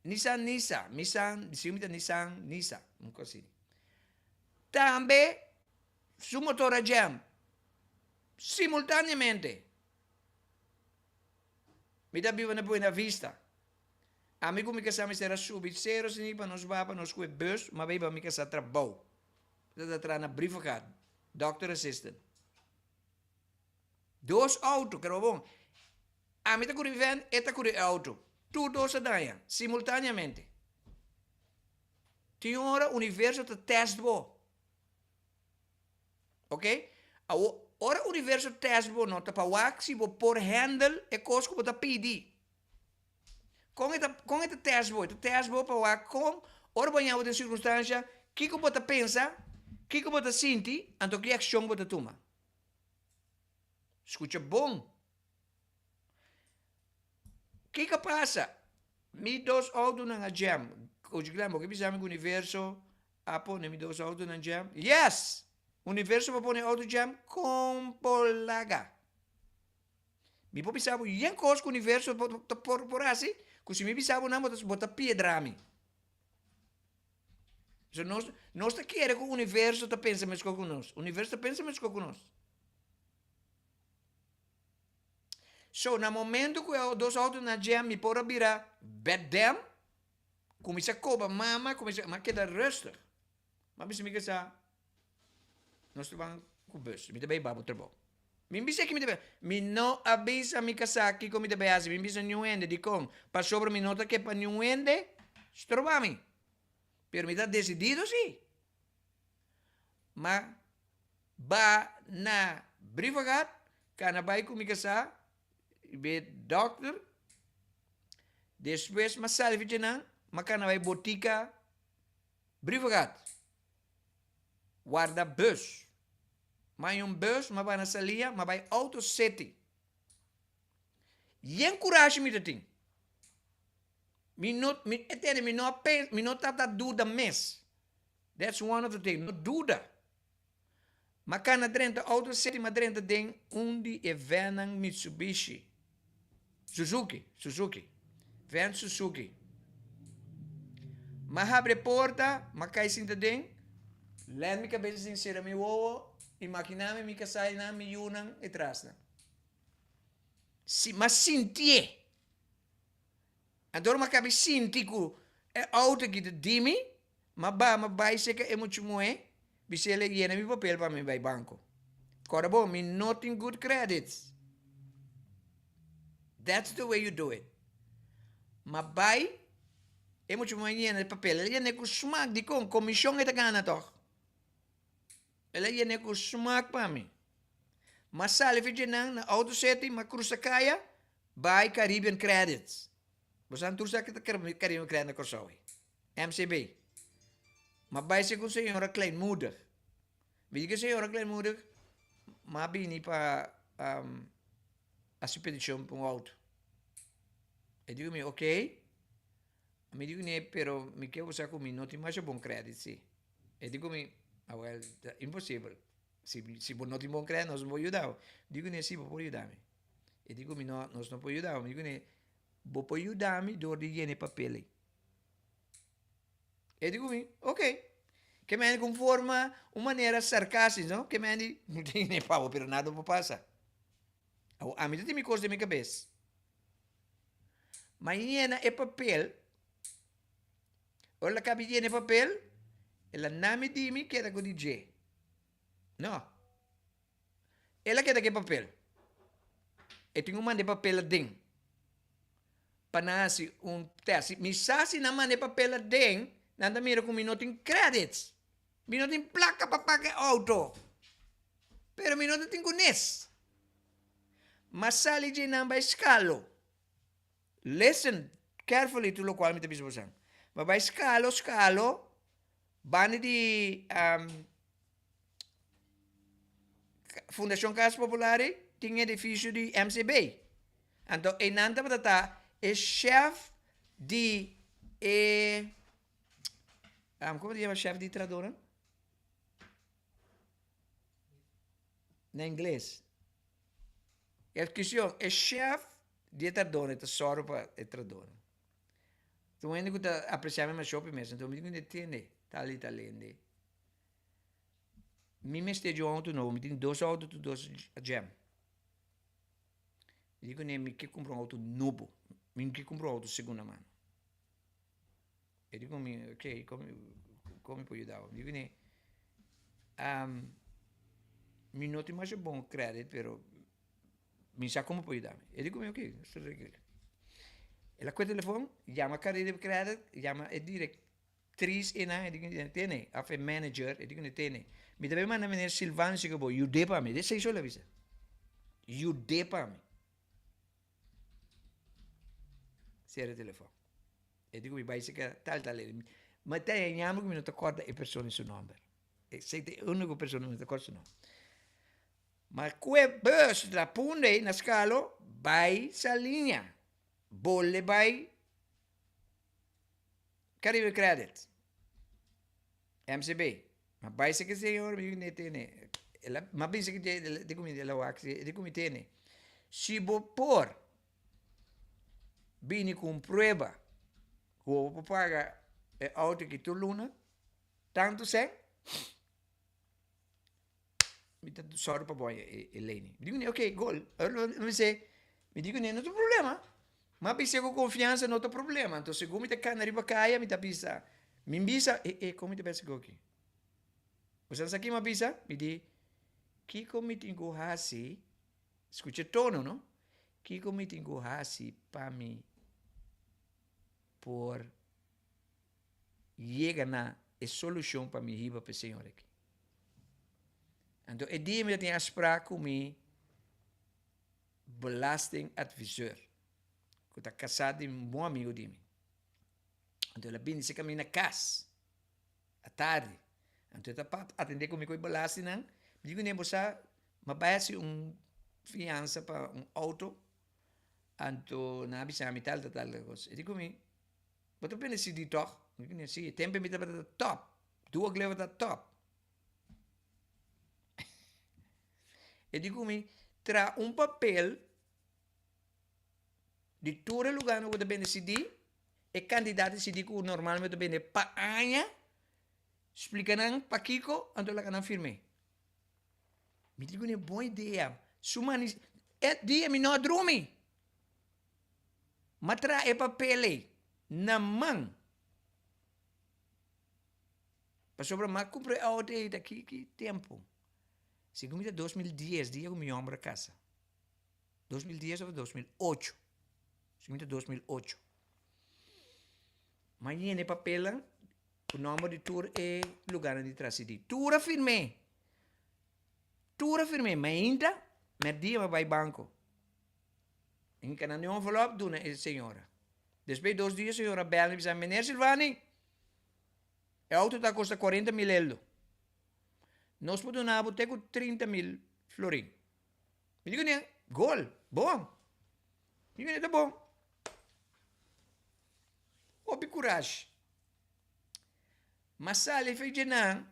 Nissan Nisa, Nissan, si mi ta Nissan Nisa, un kos asina. Tambe su motor a jam simultaneamente. Mi ta biba na Buena Vista. Ami ku mi kasá mester a subi sero asina pa nos baha pa nos ku e bus, m'a bai pa mi kasá trabou. Mi ta traha na Brievengat, doctor assistant. Dos auto, kero bon. Ami ta kuri van, e ta kuri e auto. Tur dos a daña, simultaneamente. Tin ora universo ta test bo. Ok? Awo, ora universo test bo no ta pa wak si bo por handle e kos ku bo ta pidi. Kon e ta, kon e ta test bo? E ta test bo pa wak kon, ora bo haña bo den sirkunstansha, kiko bo ta pensa, kiko bo ta sinti, anto ki akshon bo ta tuma. Skucha bon. Kiko pasa? Mi dos outonan a jam. Coach Glenn, bo ke bisa mi ku universo a pone mi dos outonan jam? Yes! Universo por pone outo jam kon por laga. Mi por bisa bo yen kos ku universo por por por hasi, ku si mi bisa bo nan bo ta bo ta piedra mi. So nos nos ta kere ku universo ta pensa meskos ku nos. Universo ta pensa meskos ku nos. So na momento ku e dos outo na jam mi por a bira bèdèm, kuminsá koba mama, kuminsá, m'a keda rustig. M'a bisa mi kasá, nos ta ban ku bus, mi ta bai babo trabou. Mi bisa ki mi ta bai, mi no a bisa mi kasá kiko mi ta bai hasi, mi bisa niun hende, dikon? Pasobra mi no ta ke pa niun hende stroba mi. Pero mi ta desidido si. Ma ba na Brievengat, kana bai ku mi kasá, be dòkter, despues m'a sali fi djenan, m'a kana bai botika Brievengat, warda bus. M'a haña un bus, m'a bai na Salia, m'a bai Auto City. Yen kurashi mi ta tin. Mi no, mi, e mi no a pens, mi no tabata duda mes. That's one of the thing, no duda. M'a kana drenta Auto City, m'a drenta den un di e vannan Mitsubishi, Suzuki, Suzuki, van Suzuki. M'a habri e porta, m'a kai sinta den, lèn mi kabes asin, sera mi wowo, imaginá mi mi kasá einan, mi yunan e trasnan. Si, m'a sintié. Anto ora m'a kabi sinti ku e outo aki ta di mi, m'a baha m'a bai serka e mucha muhé, bis'el e yena mi papel pa mi bai banko. Kòrda bo, mi no tin good credits. That's the way you do it. M'a bai, e mucha muhé yena e papel, el yen'é ku smak, dikon? Komishon e ta gana tòg. El a yene ku smak pa mi. M'a sali fi djenan na Auto City, m'a krusa kaya bai Caribbean Credits. Bo sa tur sa ki ta Caribbean Credit na Kòrsou ei. MCB. M'a bai segun señora Kleinmoedig. Mi di ku señora Kleinmoedig m'a bini pa hasi petishon pa un outo. E di ku mi, oké. Mi di kuné, pero mi ke bo sa ku mi no tin masha bon credit si. E di ku mi, awel, ta imposibel. Si, si bo no tin bon credit, nos no por yuda bo. Mi di kuné, si, bo por yuda mi. E di ku mi, no, nos no por yuda bo. Mi di kuné, bo por yuda mi dor di yena e papel ei. E di ku mi, ok. Ke mende ku un forma, un manera sarcástico, no? Ke mende, no tin ne pa bo, pero nada no por pasa. Awor, ami ta tin mi kos den mi kabes. Ma yena e papel, ora el a kaba yena e papel, el a nami di mi keda ku di dje. No. El a keda ku e papel. E tin ku manda e papel aden pa nan hasi un test. Mi sa si nan manda e papel aden, nan ta mira ku mi no tin credits. Mi no tin plaka pa paga e auto. Pero mi no ta tin kunes. Ma sali dje nan bai skalo. Listen carefully to lokual mi ta bisa bosan. Ma bai skalo skalo banda di Fundashon Kas Popular ei tin edifisio di MCB. Anto einan tabata ta e shef di e komo ta yama shef di tradornan? Na ingles. E cuestion, e chef di e tardona ta sòru pa e tardona. Ta un hende ku ta apresiá mi masha hopi mes, anto mi di ku e tende tal i tal hende. Mi mester di un outo nobo, mi tin dos outo tur dos a jam. Mi di kuné mi ke kumpra un outo nobo, mi no ke kumpra un outo segunda mano. E di ku mi, ok, kon mi por yuda bo? Mi di kuné, mi no tin masha bon credit, pero mi sa kon bo por yuda mi. E di ku mi, ok, nos ta regla. El a kohe telefon, yama Caribe Credit, yama e directriz einan, e di ku mi, tene, of e manager, e di ku mi, tene, mi ta bay manda meneer Silvano si ku bo yud'é pa mi. Esei so el a bisa, yud'é pa mi. Sera e telefòn. E di ku mi bai seka tal tal hende. Ma ta e ñama ku mi no ta kòrda e persona su nòmber. Esei ta e úniko persona ku mi no ta kòrda su nòmber. Ma ku e bùs la punda ei na Skalo bai Saliña, bole bai Caribe Credit, MCB. Ma bai seki señor mi ne tene. El a, ma bisa ki el di ku mi, el a wak si, el di ku mi tene. Si bo por bini ku un prueba ku bo por paga e auto aki tur luna, tantu sèn, mi ta sòru pa bo haña e leni. Mi di kuné, ok, gol. Mi bis'é, mi di kuné, no ta problema. Mi a bis'é ku konfiansa no ta problema. Anto segun mi ta kana riba kaya mi ta bisa, mi bisa, e e kon mi ta pensa ku aki? Bo sa ki mi a bisa? Mi di, kiko mi tin ku hasi, skucha e tono no, kiko mi tin ku hasi pa mi por yega na e solushon pa mi hiba pa e señor aki? Anto e dia mi ta tin afsprak ku mi belastingadviseur, ku ta kasá di un bon amigu di mi. Anto el a bini serka mi na kas atardi. Anto e ta atendé ku mi ku e belastingnan. Mi di kuné, bo sa, mi a bai hasi un fiansa pa un outo, anto nan a bisa mi tal tal tal kos. E di ku mi, bo ta bini sidí tòg? Mi di kuné, sí, e tempu mi tabata tòp, duo gleva ta tòp. E di ku mi, Traha un papel di tur e lugánan ku bo ta bende CD, e kantidat di CD ku normalmente bo ta bende pa aña, splika nan pakiko, anto laga nan firm'é. Mi di ku ne bon idea. Su mani, e dia mi no a drumi. M'a traha e papel ei na man. Pasobra m'a kumpra e outo ei ta ki ki tempu? Segun mi ta 2010 dia ku mi homber a kasa. 2010 of 2008. Segun mi ta 2008. M'a yena e papelnan ku nomber di tur e lugarnan di trasidi. Tur a firm'é. Tur a firm'é. Mainta, mèrdia mi a bai banko. Mi kanda den un envelop duna e señora. Despues di dos dia e señora bèl mi bisa, Meneer Silvani, e outo ta kosta 40.000 eldo. Nos por duna bo te ku 30.000 florin. Mi di kuné, gol, bon. Mi di kuné ta bon. Hopi kurashi. M'a sali for dje nan,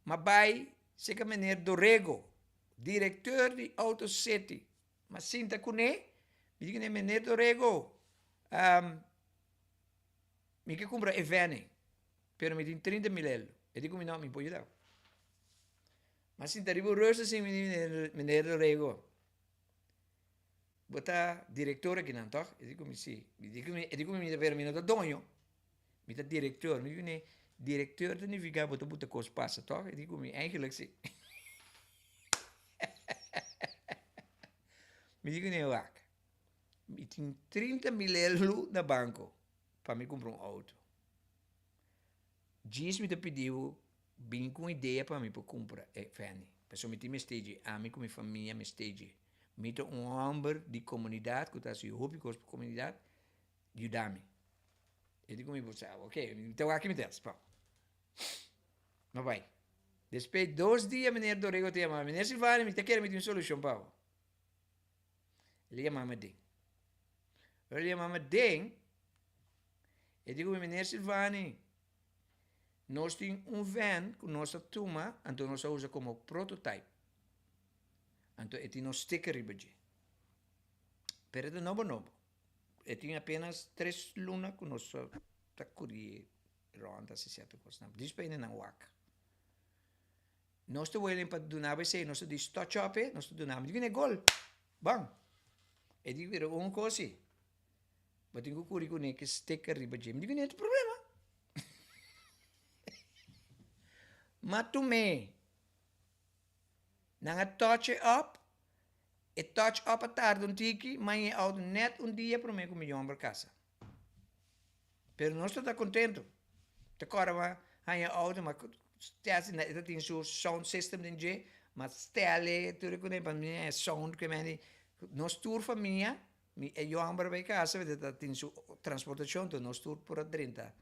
m'a bai serka meneer Dorego, direkteur di Auto City. M'a sinta kuné, mi di kuné, meneer Dorego, mi ke kumpra e vène, pero mi tin 30.000 eldo. E di ku mi, no, mi por yuda bo. M'a sinta riba un rus asin, mi di, meneer Dorego, Bo ta director akinan toch? E di ku mi si. Mi di ku mi, e di ku mi mi pero mi no ta doño. Mi ta director. Mi di ku mi director ta nifica bo ta buta kos pasa toch? E di ku mi eigenlijk si. Mi di ku mi wak, mi tin 30.000 elu na banko pa mi kumpra un auto. Djis mi ta pidi bo bin ku un idea pa mi por kumpra e Fanny. Pasobra mi tin mester dje, ami ku mi famia mester dje. Mi ta un hòmber di komunidat ku ta hasi hopi kos pa komunidat, yuda mi. E di ku mi bo sa, oke, mi ta wak mi ta hasi, pau. No bai. Despues dos dia meneer Dorego ta yama mi, meneer Silvani mi ta kere mi tin un solushon pa bo. El a yama mi aden. Ora el a yama mi aden, e di ku mi, meneer Silvani, nos tin un vèn ku nos a tuma, anto nos a usa komo prototype. Anto e tin un sticker riba dje. Pero e ta nobo nobo. E tin apenas tres luna ku nos ta kuri rond hasi sierto kosnan. Dis pa hende nan wak. Nos ta welen pa duna bo esei, nos ta di touch up e, nos ta duna bo. Di bini e gol. Ban. E di pero un kos si. Bo tin ku kuri kuné ki sticker riba dje. Mi di bini e ta problema. Ma tum'é. Nan a touch e up, e touch up a tarda un tiki, ma e auto net un dia prome cu mi homber casa. Pero nos ta ta contento. Ta cora ma haña auto, ma e ta tin su sound system den dje, ma stelle tur e cune pa mi e sound cu e mende. Nos tur famia, mi e homber a bay casa, e ta tin su transportacion, enton nos tur por a drenta.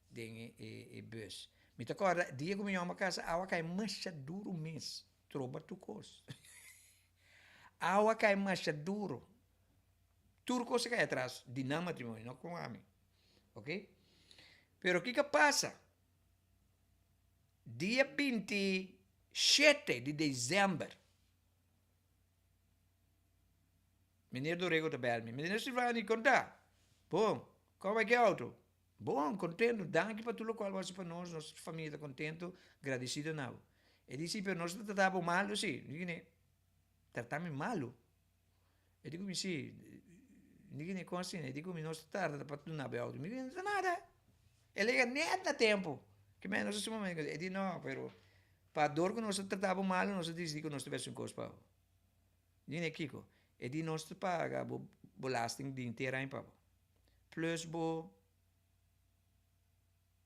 Den e bus. Mi ta kòrda dia ku mi yòmba kasa awa kai masha duru mes. Troba tur kos. Awa kai masha duru. Tur kos a kai atras di nan matrimonio, no ku ami. Ok? Pero kiko a pasa? Dia 27 di desèmber. Meneer Dorego ta bèl mi. Meneer Silvani, kon ta? Bon. Kon bai ku e outo? Bon, contento, danki pa tur locual bo a haci pa nos, nos famia ta contento, gradecido na bo. E di si, pero nos ta trata bo malo si. Mi di kine, trata mi malo? E di cu mi si. Mi di kine, con asina? E di cu mi nos ta tarda pa duna bo e auto. Mi di no ta nada. E lega net na tempo. Ki mei nos a sumamente E di no, pero pa dor cu nos ta trata bo malo, nos a dicidi cu nos ta besi un cos pa bo. Mi di kine, kico? E di nos ta paga bo belasting di henter aña pa bo. Plus bo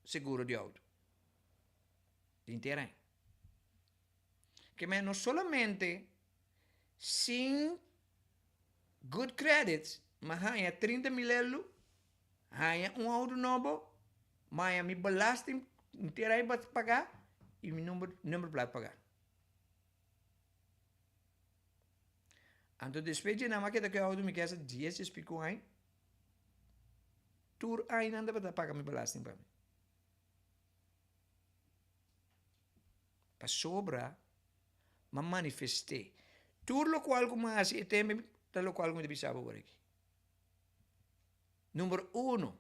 seguro di auto. Di henter aña. Ke men no solamente sin good credits ma haña 30.000 elu, haña un auto nobo, ma haña mi belasting henter aña pa paga y mi number nummerplaat paga. Anto despues dje nan a keda ku e auto mi kesa dies dies pico aña. Tur aña nan tabata paga mi belasting pa mi. Pasobra m'a manifest'é. Tur lokual ku m'a hasi e tempu ta lokual ku mi ta bisa bo awor aki. Number uno,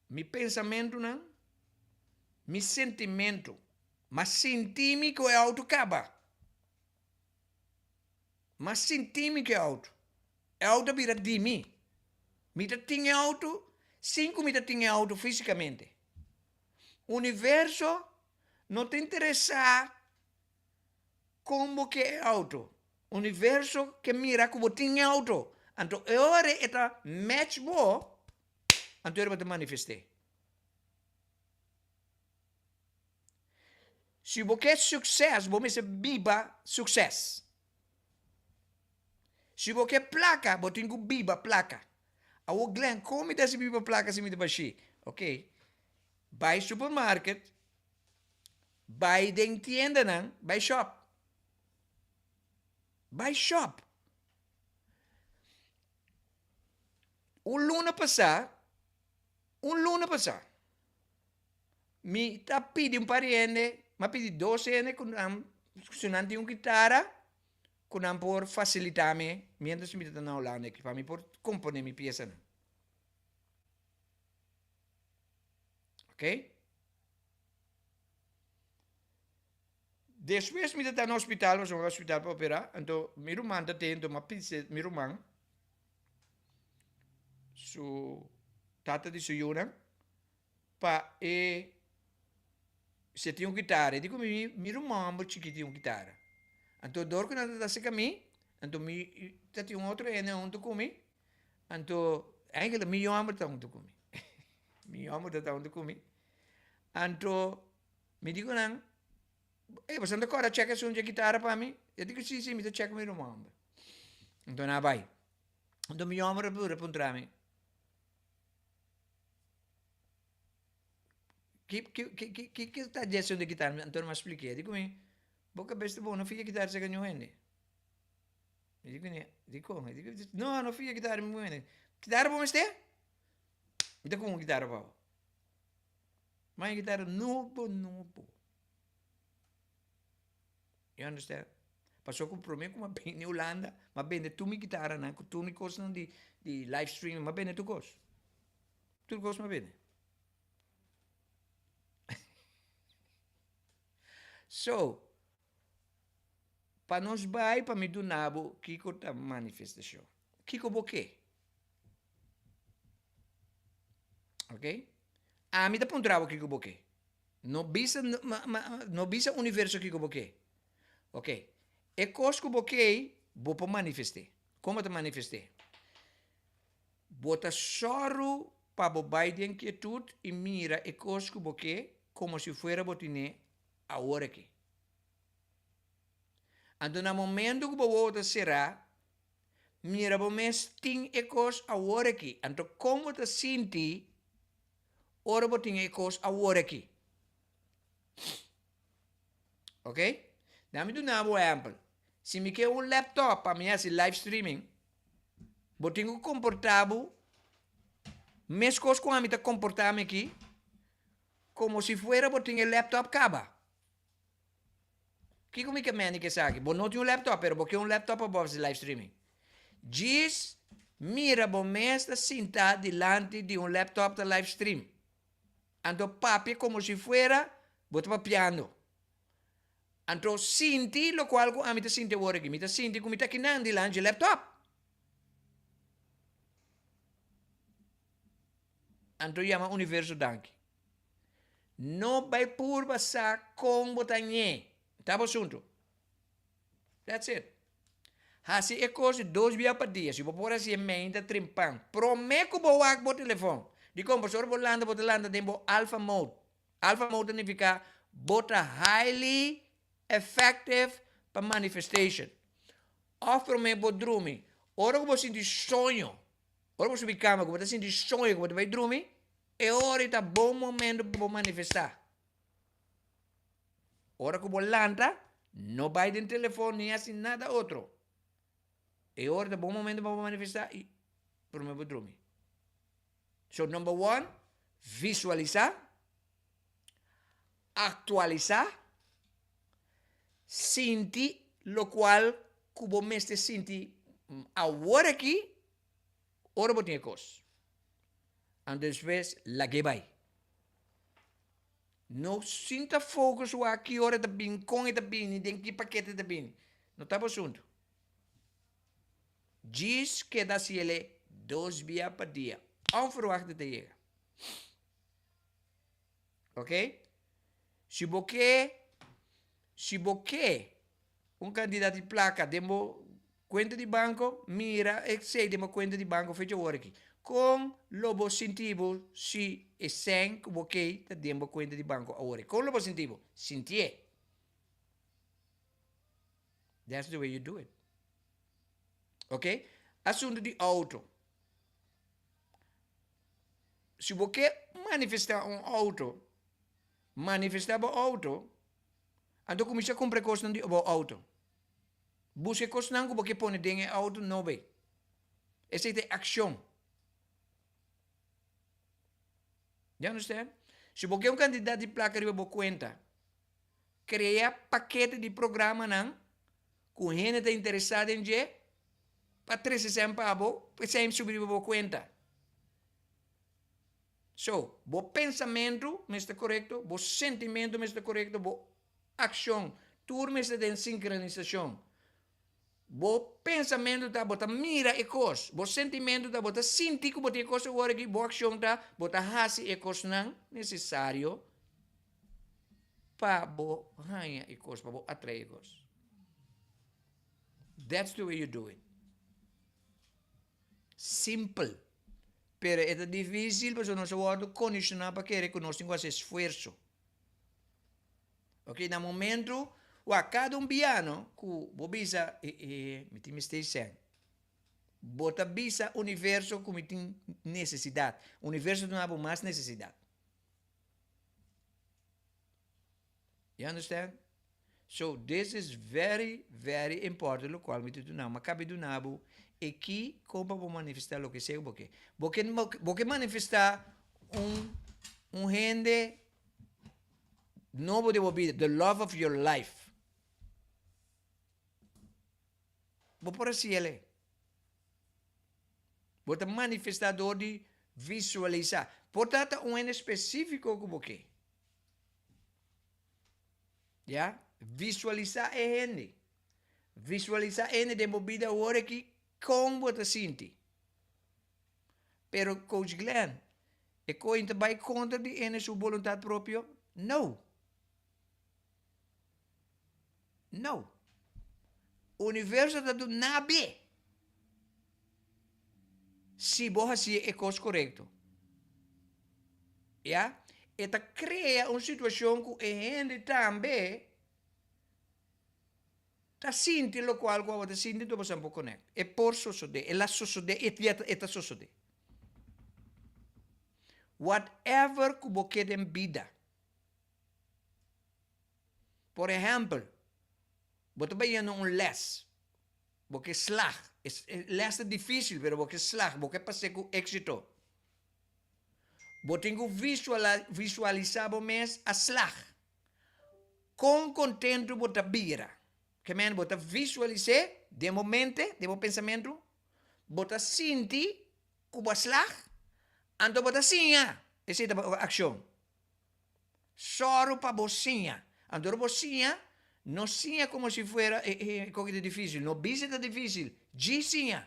mi pensamentunan, mi sentimentu, m'a sinti mi ku e auto kaba. M'a sinti mi ku e auto. E auto a bira di mi. Mi ta tin e auto sin ku mi ta tin e auto físikamente. Universo no ta interesá kon bo ke e auto. Universo ke mira ku bo tin e auto. Anto e ora e ta match bo, anto e ora bo ta manifest'é. Si bo ke sukses, bo mester biba sukses. Si bo ke plaka, bo tin ku biba plaka. Awor Glenn, kon mi ta hasi biba plaka si mi ta bashí? Ok, bai supermarket, bai den tiendanan, bai shop. Bai shop. Un luna pasá, un luna pasá, mi ta pidi un par di hende, mi a pidi dos hende ku nan, si nan tin un kitara, ku nan por fasilitá mi miéntras mi ta na Hulanda aki, pa mi por komponé mi piesanan. Ok. Despues mi ta ta na hospital, pasobra mi bai hospital pa operá, anto mi ruman ta tei, anto mi a pidi mi ruman su tata di su yunan pa e si e tin un kitara. E di ku mi, mi ruman homber chikito tin un kitara. Anto dor ku nan ta ta serka mi, anto mi ta tin un otro hende huntu ku mi, anto eigenlijk mi homber ta huntu ku mi, mi homber ta ta huntu ku mi, anto Mi di ku nan, Ey, boso no ta kòrda chèk esun dje kitara pa mi? E di ku, Si, si, mi ta chèk ku mi ruman hòmber. Anto nan a bai. Anto mi hòmber a bira puntra mi, Ki, ki, ki, ki, ki ki ta dje esun di kitara? Anto mi a splik'é. E di ku mi, Bo kabes ta bon, no fia kitara serka niun hende. Mi di ku ne, Dikon? E di ku, No, no fia kitara niun hende. Kitara bo mester? Mi ta kumpra un kitara pa bo. Ma e guitarra nobo nobo. You understand? Paso ku prome ku m'a bini Hulanda, m'a bende tur mi guitarranan ku tur mi kosnan di di live streaming, m'a bende tur kos. Tur kos m'a bende. So, pa nos bai pa mi duna bo kiko ta manifestashon. Kiko bo ke? Ok? Ami ta puntra bo kiko bo ke. No bisa, no bisa universo kiko bo ke. Ok. E kos ku bo ke, bo por manifest'é. Kon bo ta manifest'é? Bo ta sòru pa bo bai den kietut i mira e kos ku bo ke komo si fuera bo tin'é awor aki. Anto na momento ku bo wowo ta será, Mira bo mes tin e kos awor aki. Anto kon bo ta sinti ora bo tin e kos awor aki? Ok? Dan mi duna bo ehempel. Si mi ke un laptop pa mi hasi live streaming, bo tin ku komportá bo meskos ku ami ta komportá mi aki, komo si fuera bo tin e laptop kaba. Kiko mi ke mende ku esaki? Bo no tin un laptop, pero bo ke un laptop pa bo hasi live streaming. Djis mira bo mes ta sinta dilanti di un laptop ta live stream. Anto papia komo si fuera bo ta papiando. Anto sinti lokual ku ami ta sinti awor aki. Mi ta sinti ku mi ta akinan dilanti dje laptop. Anto yama universo danki. No bai purba sa kon bo ta ñe. Ta bo asuntu. That's it. Hasi e kos di dos bia pa dia. Si bo por hasi e meinta trimpan. Prome ku bo wak bo telefon. Dikon? Pasobra bo lanta bo ta lanta den bo alpha mode. Alpha mode ta nifiká bo ta highly effective pa manifestation. Òf prome bo drumi. Ora ku bo sinti soño. Ora bo subi kama ku bo ta sinti soño ku bo ta bai drumi. E ora ei ta bon momento pa bo manifestá. Ora ku bo lanta, no bai den telefòn ni hasi nada otro. E ora ta bon momento pa bo manifestá i promé bo drumi. So number one, visualisá, aktualisá, sinti lokual ku bo mester sinti awor aki Ora bo tin e kos. Anto despues lag'é bai. No sinta focus wak ki ora e ta bini, kon e ta bini, den ki pakete e ta bini. No ta bo asuntu. Djis keda hasiel e dos bia pa dia. Onverwacht e ta yega. Ok? Si bo ke, si bo ke un kantidat di plaka den bo Kuenta di banko, Mira esei den bo kuenta di banko fecha ora aki. Kon lo bo sinti bo si e sèn ku bo kei ta den bo kuenta di banko awor? Kon lo bo sinti bo? Sintié. That's the way you do it. Ok? Asunto di auto. Si bo ke manifestá un auto, manifestá bo auto, anto kuminsá kumpra e kosnan di bo auto. Buska e kosnan ku bo ke pone den e auto nobo ei. Esei ta e akshon. You understand? Si bo ke un kantidat di plaka riba bo kuenta, Krea pakete di programanan ku hende ta interesá den dje pa trese sèn pa bo, pa esei subi riba bo kuenta. So, bo pensamentu mester korekto, bo sentimentu mester korekto, bo akshon, tur mester den sinkronisashon. Bo pensamentu ta bo ta mira e kos, bo sentimentu ta bo ta sinti ku bo tin e kos awor aki, bo akshon ta bo ta hasi e kosnan nesesario pa bo haña e kos, pa bo atrae e kos. That's the way you do it. Simpel. Pero e ta dificil pasobra nos a wordo condiciona pa kere ku nos tin ku hasi esfuerso. Ok, na momento wak kada un biano ku bo bisa e e mi tin mester sèn. Bo ta bisa universo ku mi tin nesesidat. Universo ta duna bo mas nesesidat. You understand? So this is very very important lokual mi ta duna bo. Mi a kabi duna bo e ki kon pa bo manifestá loke sea ku bo ke. Bo ke bo ke manifestá un un hende Nobo den bo bida, the love of your life. Bo por haci el. Bo ta manifesta door di visualisa. Por ta ta un hende specifico cu bo ke. Ya? Visualisa e hende. Visualisa e hende den bo bida awor aki con bo ta sinti. Pero Coach Glenn, e koin ta bai kontra di ene su boluntat propio? No! No! Universo ta duna be si bo hasi e kos korekto. Ya? E ta krea un situashon ku e hende tambe Ta sinti lokual ku abo ta sinti enton boso por konekt. E por sosodé, el a sosodé, e ya e ta sosodé. Whatever ku bo ke den bida. Por ehèmpel, bo ta bai yendo un lès, bo ke slag, e lès ta difísil pero bo ke slag, bo ke pas'é ku éksito. Bo tin ku visualisá bo mes a slag. Kon kontentu bo ta bira? Ke men bo ta visualis'é den bo mente, den bo pensamentu, bo ta sinti ku bo a slag, anto bo ta siña. Esei ta bo akshon. Sòru pa bo siña. Anto ora bo siña, no siña komo si fuera e koki ta difísil. No bisa ta difísil, djis siña.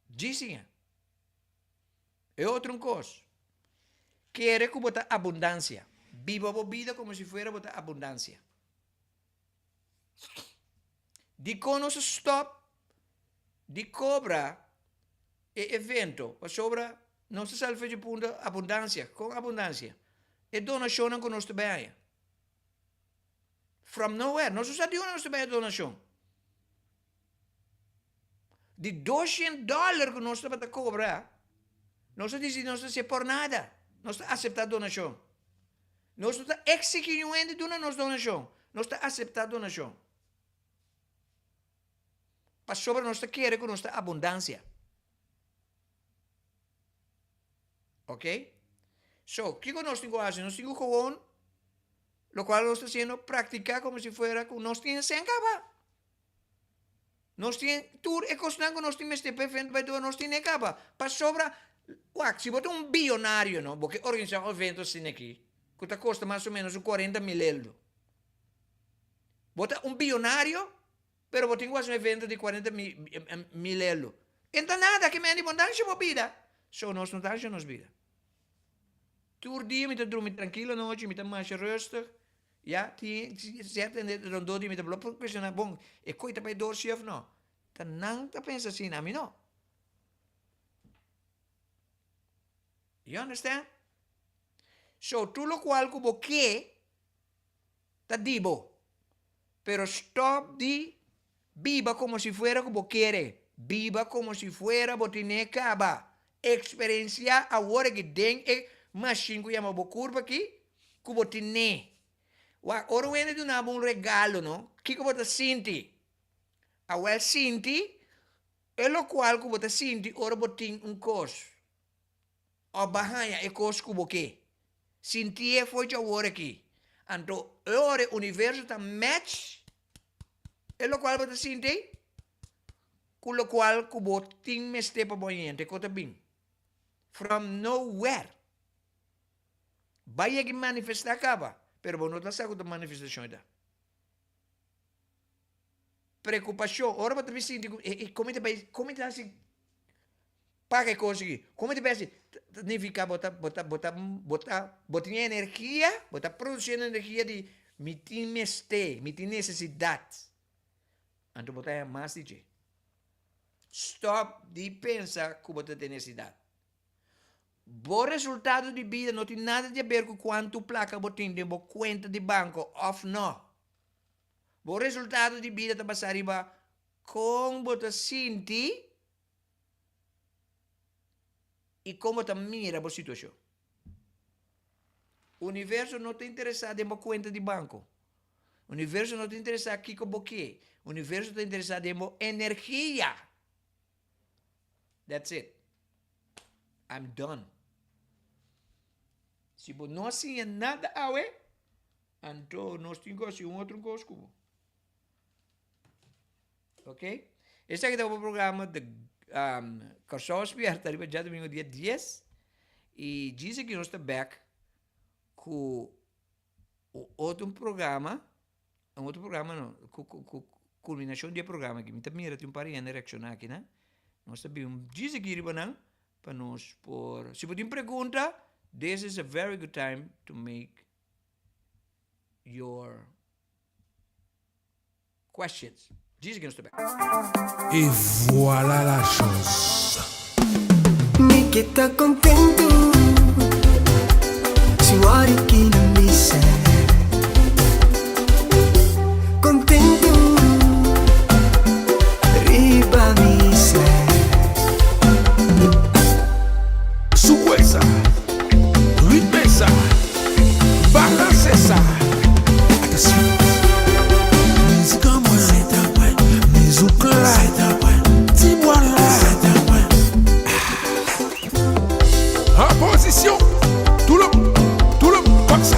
Djis siña. E otro un kos, kere ku bo ta abundansia. Biba bo bida komo si fuera bo ta abundansia. Dikon nos a stòp di kobra e evento? Pasobra nos ta sali fecha punto abundansia. Kon abundansia? E donashonnan ku nos ta bai haña. From nowhere. Nos no sa di unda nos ta bai haña donashon. Di doshent dòler ku nos tabata kobra, nos a disidi nos ta hasié por nada. Nos ta aseptá donashon. Nos no ta eksigí niun hende duna nos donashon. Nos ta aseptá donashon. Pasobra nos ta kere ku nos ta abundansia. Ok? So, kiko nos tin ku hasi? Nos tin ku gewoon lokual nos ta hasiendo, praktiká komo si fuera ku nos tin esei kaba. Nos tin tur e kosnan ku nos tin mester pa evento bai dor, nos tin e kaba. Pasobra, wak, si bo ta un biyonario no, bo ke organisá un evento asina aki, ku ta kosta mas o ménos un 40.000 eldo. Bo ta un biyonario, pero bo tin ku hasi un evento di 40.000 eldo. E no ta nada, ke mende bo no ta haña bo bida. So nos no ta haña nos bida. Tur dia mi ta drumi trankil anochi, mi ta masha rustig. Ya, tin sierto hende rondó di mi ta blo por cuestiona, bon, e koe ta bai door si of no? Ta nan ta pensa asina, ami no. You understand? So, tur locual cu bo ke, ta di bo. Pero stop di biba como si fuera cu bo kere. Biba como si fuera bo tine caba. Experiencia awor aki den e machine cu yama bo curpa aki cu bo tine. Wak, ora un hende duna bo un regalo no, kico bo ta sinti? Awel sinti e locual cu bo ta sinti ora bo tin un cos. Of bo a haña e kos ku bo ke. Sintié for dje awor aki. Anto e ora e universo ta match e lokual bo ta sinti ei ku lokual ku bo tin mester pa bo haña. Anto e kos ta bin from nowhere. Bai yega i manifestá kaba, pero bo no ta sa ku ta manifestashon e ta. Preokupashon, ora bo ta bin sinti ku e komo ta bai, komo ta hasi Paga e kos aki. Como te pensa? Ta nifica bo ta, bo ta, bo ta, bo ta, bo tin energia, bo ta produciendo energia di mi tin mester, mi tin necesidad. Anto bo ta haña mas di dje. Stop di pensa cu bo ta tin necesidad. Bo resultado di bida no tin nada di haber cu cuanto placa bo tin den bo cuenta di banco of no. Bo resultado di bida ta basa riba con bo ta sinti i kon bo ta mira bo situashon. Universo no ta interesá den bo kuenta di banko. Universo no ta interesá kiko bo ke. Universo ta interesá den bo energia. That's it. I'm done. Si bo no a siña nada awe, anto nos tin ku hasi un otro kos ku bo. Ok? Esaki ta bo programa de um, Kòrsou Spierta riba djadumingu dia 10 i djis aki nos ta bek ku un otro programa, un otro programa no, ku ku ku kulminashon di e programa aki. Mi ta mira tin un par di hende reakshoná aki nan. Nos ta bin djis aki riba nan pa nos por, si bo tin pregunta, this is a very good time to make your questions. Djis aki nos ta bek. Et voilà la chose. Mi ke ta kontentu si wòrdu ki nan bisa. Kontentu riba mi isla. Souwe sa, ritme sa. Balanse sa Atansyon Mizik an mwen Se ta mwen Mizouk la Se ta mwen Ti bwa la Se ta mwen Ah An pozisyon Tou le moun Tou le moun Kòm sa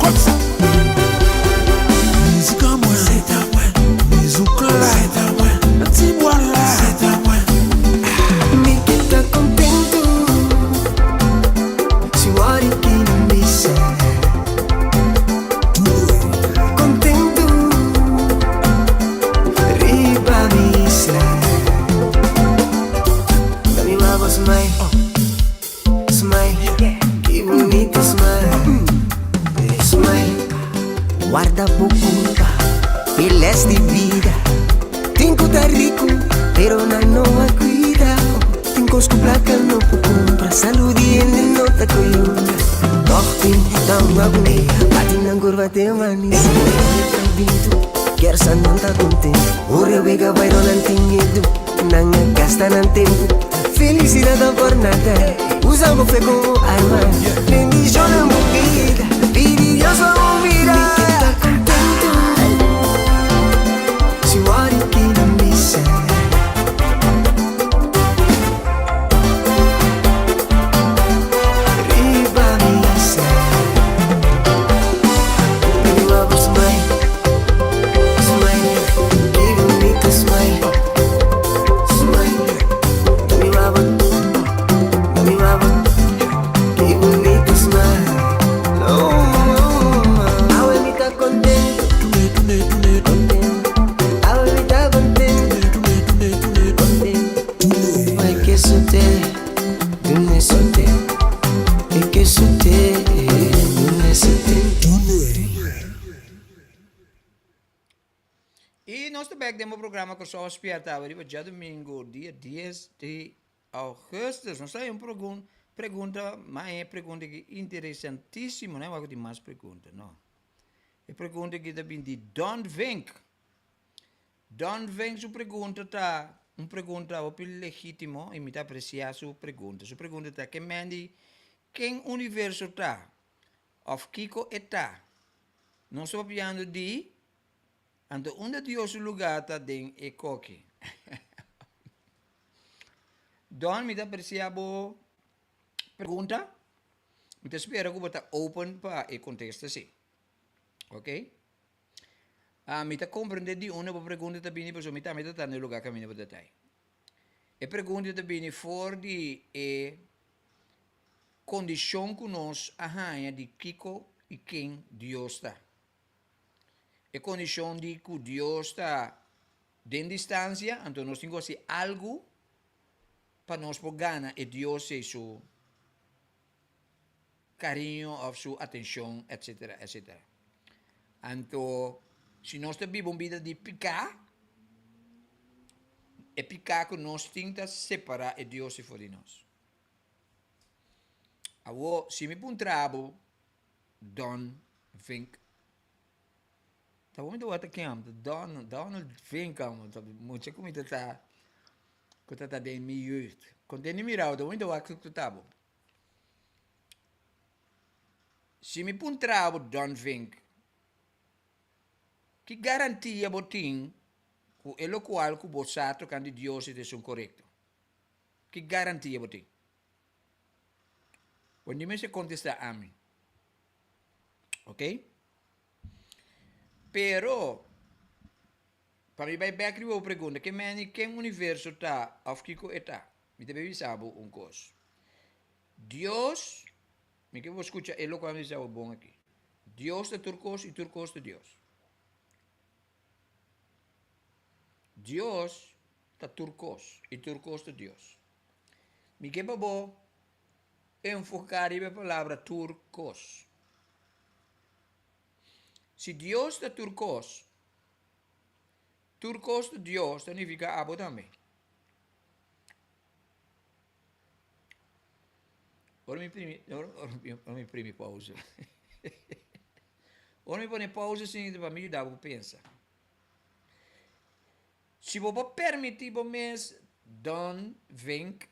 Kòm sa Mizik an mwen Se ta mwen Mizouk la Se ta mwen Ti bwa la Se ta mwen Ah Mi ke ta kontentu. Warda bo culpa, e les di vida. Tin cu ta ricu, pero nan no a cuida. Tin cos cu placa no por cumpra, salud di hende no ta coyunta. Tog tin ta un aguné, bati nan curva te amanesé. Bintu, kersa nan ta contento. Ora wega bairo nan tin miedu, nan a gasta nan tempo. Felicidad ta por nada, usa bo fe como arma. Bendiciona bo vida, pidi Dios pa bo mira. Mi ke ta contento, si wòrdu ki nan bisa. I nos ta bek den bo programa Kòrsou Spièrta awe riba djadumingu dia dies di augustus. Nos ta haña un pregun pregunta, ma e pregunta aki interesantísimo, no? Wak ku tin mas pregunta, no. E pregunta aki ta bin di Don Vink. Don Vink su pregunta ta un pregunta hopi legítimo i mi ta apresiá su pregunta. Su pregunta ta, Ke men di ken universo ta òf kiko e ta? Nos ta papiando di anto unda Dios su lugá ta den e koki? Don, mi ta apresiá bo pregunta. Mi ta spera ku bo ta open pa e kontesta si. Ok? Ah, mi ta komprende di unda bo pregunta ta bini pasobra mi tambe ta ta na e lugá kaminda bo ta ta ei. E pregunta ta bini for di e kondishon ku nos a haña di kiko i ken Dios ta. E kondishon di ku Dios ta den distansia, anto nos tin ku hasi algu pa nos por gana e Dios ei su kariño òf su atenshon etsetera etsetera. Anto si nos ta biba un bida di piká, e piká ku nos tin ta separá e Dios ei for di nos. Awor si mi puntra bo Don Vink, ta bo mi ta wak ta ken amo? Don Donald Vink amo, ta mucha ku mi ta ta ku ta ta den mi jeugd. Kontende mira bo ta bo mi ta wak ku ta bo. Si mi puntra bo, Don Vink, ki garantia bo tin ku e lokual ku bo sa tokante Dios e ta esun korekto? Ki garantia bo tin? Bo ni mester kontestá ami. Ok? Pero, pa mi bai bèk riba bo pregunta, ke meni ken universo ta òf kiko e ta? Mi ta bay bisa bo un cos. Dios, mi ke bo scucha e locual mi bisa bo bon aki. Dios ta tur cos y tur cos ta Dios. Dios ta tur cos y tur cos ta Dios. Mi ke pa bo enfoca riba e palabra tur cos. Si Dios ta tur cos, tur cos ta Dios ta nifica abo tambe. Ora mi primi, ora, ora mi primi pausa. Ora mi pone pausa sin pa mi yuda bo pensa. Si bo por permiti bo mes Don Vink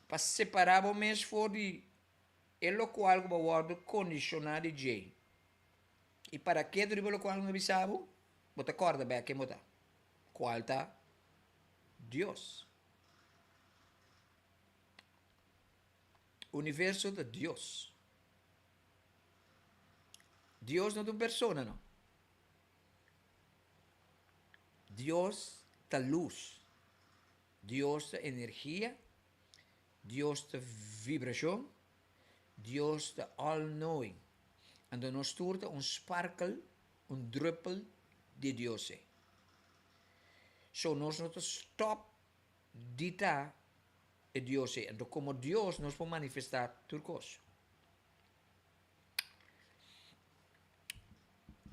pa separa bo mes for di e lokual ku bo wòrdu kondishoná di dje i para ketu riba lokual ku mi a bisa bo, bo ta kòrda bèk ken bo ta. Cual ta Dios. Universo ta Dios. Dios no ta un persona no. Dios ta luz. Dios ta energia. Dios ta vibracion. Dios ta all knowing. Anto nos tur ta un sparkle un druppel di Dios ei. So nos no ta stop di ta e Dios ei. Anto como Dios nos por manifesta tur cos.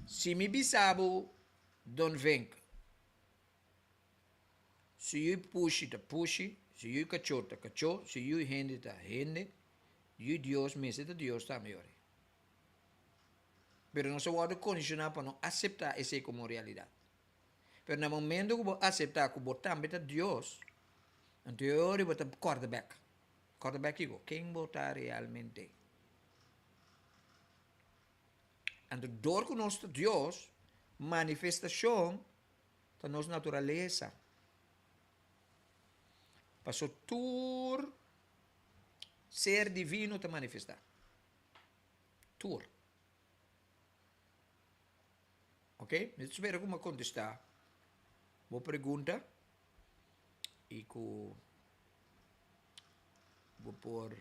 Si mi bisa bo Don Vink, si yui pushi ta pushi, si yui cachó ta cachó, si yui hende ta hende, yui Dios mester ta Dios tambe ora. Pero nos a wòrdu kondishoná pa no aseptá esei komo realidat. Pero na momento ku bo aseptá ku bo tambe ta Dios, anto e ora bo ta kòrda bèk. Kòrda bèk kiko? Ken bo ta realmente? Anto dor ku nos ta Dios, manifestashon ta nos naturalesa. Paso tur ser divino ta manifestá. Tur. Ok, mi ta spera ku mi a kontestá bo pregunta i ku bo por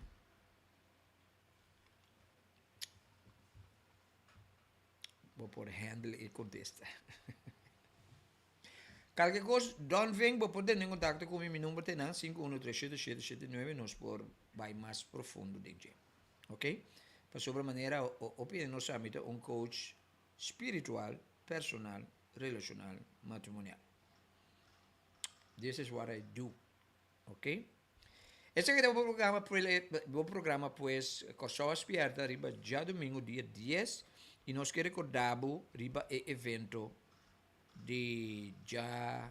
bo por handle e kontesta. Kalke kos, Don Vink, bo por tene kontakto ku mi, mi number ta einan, 5137779, nos por bai mas profundo den dje. Ok? Pasobra manera hopi hende no sa mi ta un coach spiritual, personal, relacional, matrimonial. This is what I do. Ok? Esaki ta bo programa, bo programa pues Kòrsou a Spierta riba djadumingu dia dies. I nos ke rekordá bo riba e evento di dja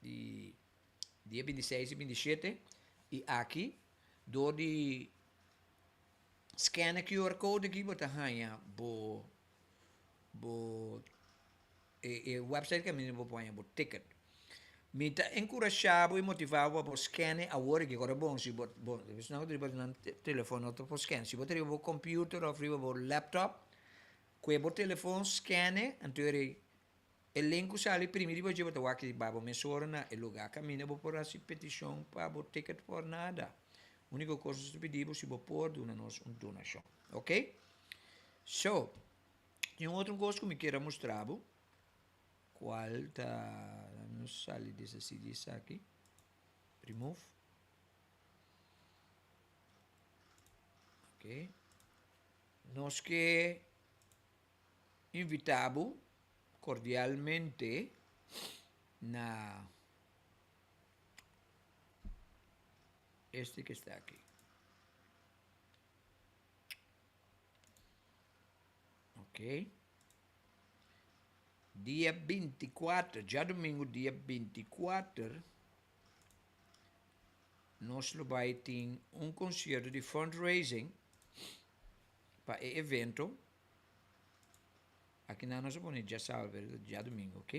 di dia bintiseis i bintishete i aki dor di scan e QR code aki bo ta haña bo bo e e website kaminda bo por haña bo ticket. Mi ta enkurashá bo i motivá bo pa bo scan e awor aki ora bon si bo bo esnan ku ta riba nan telefòn no ta por scan si bo ta riba bo computer òf riba bo laptop kue bo telefòn scan e anto e E link ku sali primi riba dje bo ta wak riba bo mesora na e lugá kaminda bo por hasi petishon pa bo ticket por nada. Úniko kos nos ta pidi bo si bo por duna nos un donashon. Ok? So, tin un otro kos ku mi kier a mustra bo, kual ta, nos sali deshasí di esaki, remove. Ok. Nos ke Invitá bo kordialmente na este ke sta aki. Ok. Dia bintikuater, djadumingu dia bintikuater, nos lo bai tin un konsierto di fundraising pa e evento. Aki nan nos a pone djasabat pero ta djadumingu ok.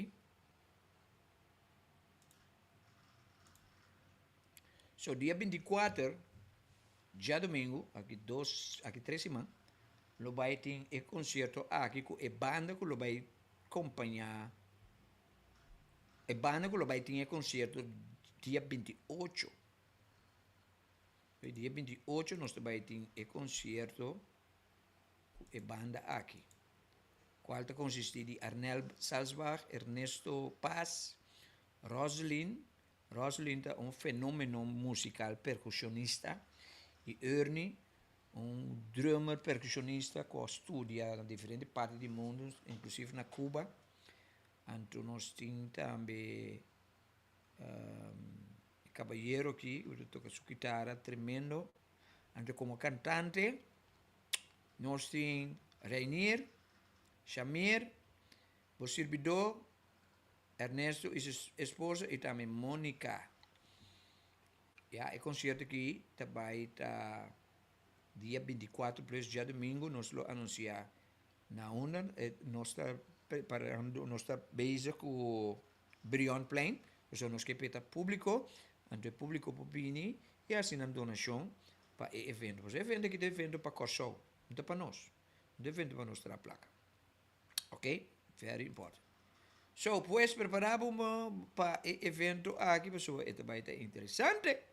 So dia bintikuater djadumingu aki dos aki tres siman lo bai tin e konsierto aki ku e banda ku lo bai kompañá e banda ku lo bai tin e konsierto dia 28. Dia 28 nos ta bai tin e konsierto ku e banda aki, kual ta konsistí di Arnel Salsbach, Ernesto Paz, Roselyn, Roselyn ta un fenómeno musikal perkushonista, i Ernie, un drummer perkushonista ku a studia na diferente parti di mundu, inklusive na Cuba. Anto nos tin tambe e kabayero aki ku ta toka su kitara tremendo. Anto komo kantante nos tin Reinier, Shamir, bo sirbidó Ernesto i su esposa i tambe Monica. Ya e konsierto aki ta bai ta dia 24 plus djadumingu nos lo anunsiá na unda nos ta preparando nos ta bezig ku Brionplein pasobra nos ke peta públiko anto e públiko por bini i hasi nan donashon pa e evento. Pasobra e evento aki ta evento pa Kòrsou, no ta pa nos. No ta evento pa nos traha plaka. Ok? Very important. So, pues prepará bo pa e evento aki pasobra e ta bai ta interesante.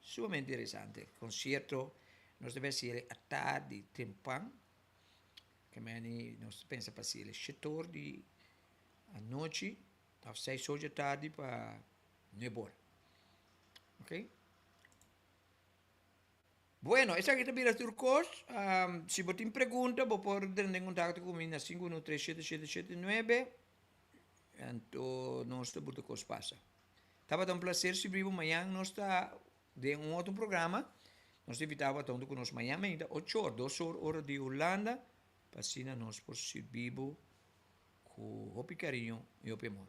Sumamente interesante. Konsierto nos ta bai hasi el atardi tempan. Ke meni nos ta pensa pa hasi el shetor di anochi òf seis or di atardi pa nuebe or. Ok. Bueno, esaki ta bira tur kos. Si bo tin pregunta bo por drenta en kontakto ku mi na 5137779. Anto nos ta buta kos pasa. Tabata un plaser sirbi bo. Mañan nos ta den un otro programa. Nos ta invita bo a ta hunto ku nos mañan mainta ocho or, dos or ora di Hulanda, pa asina nos por sirbi bo ku hopi kariño i hopi amor.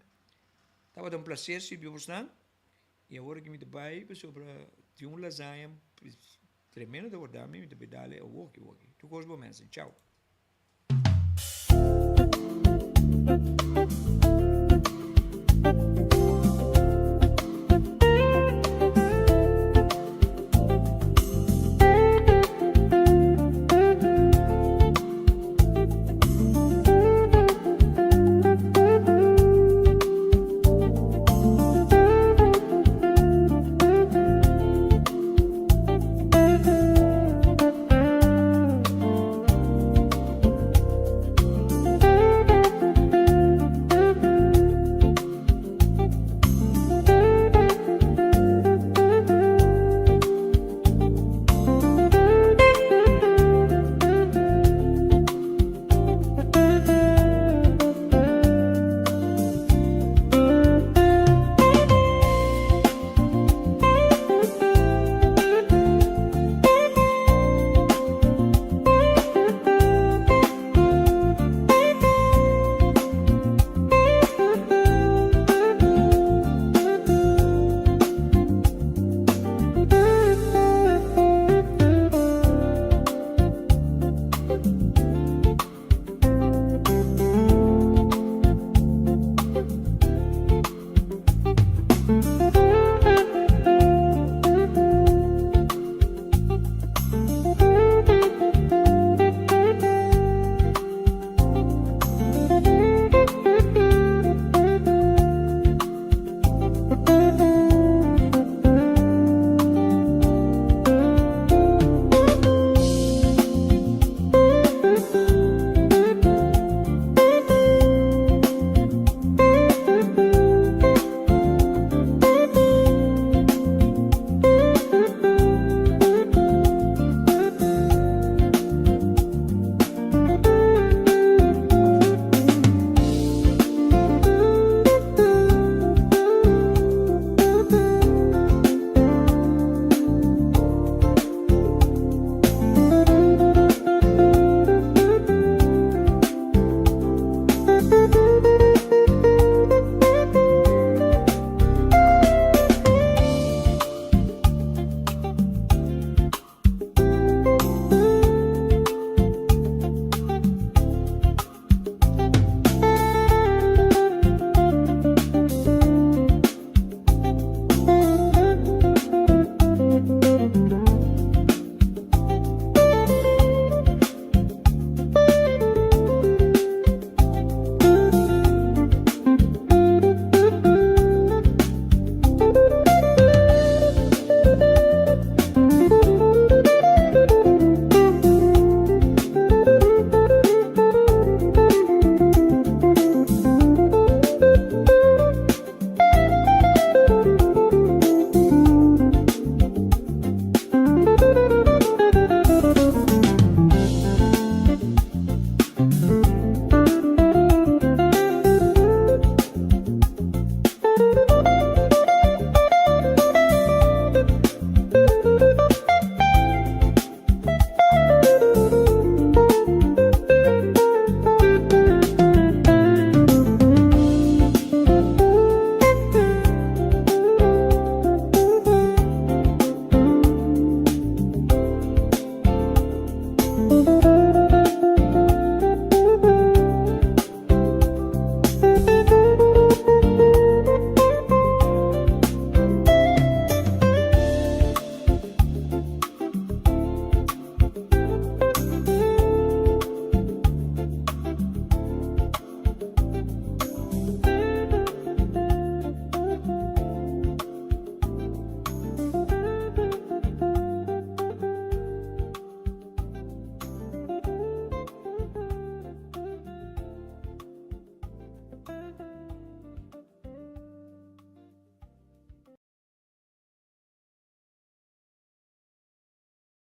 Tabata un plaser sirbi bosnan. I awor aki mi ta bai pasobra tin un lasaña tremendo ta warda mi, mi ta bai dal e awoki awoki. Tur kos bo mensen. Chao.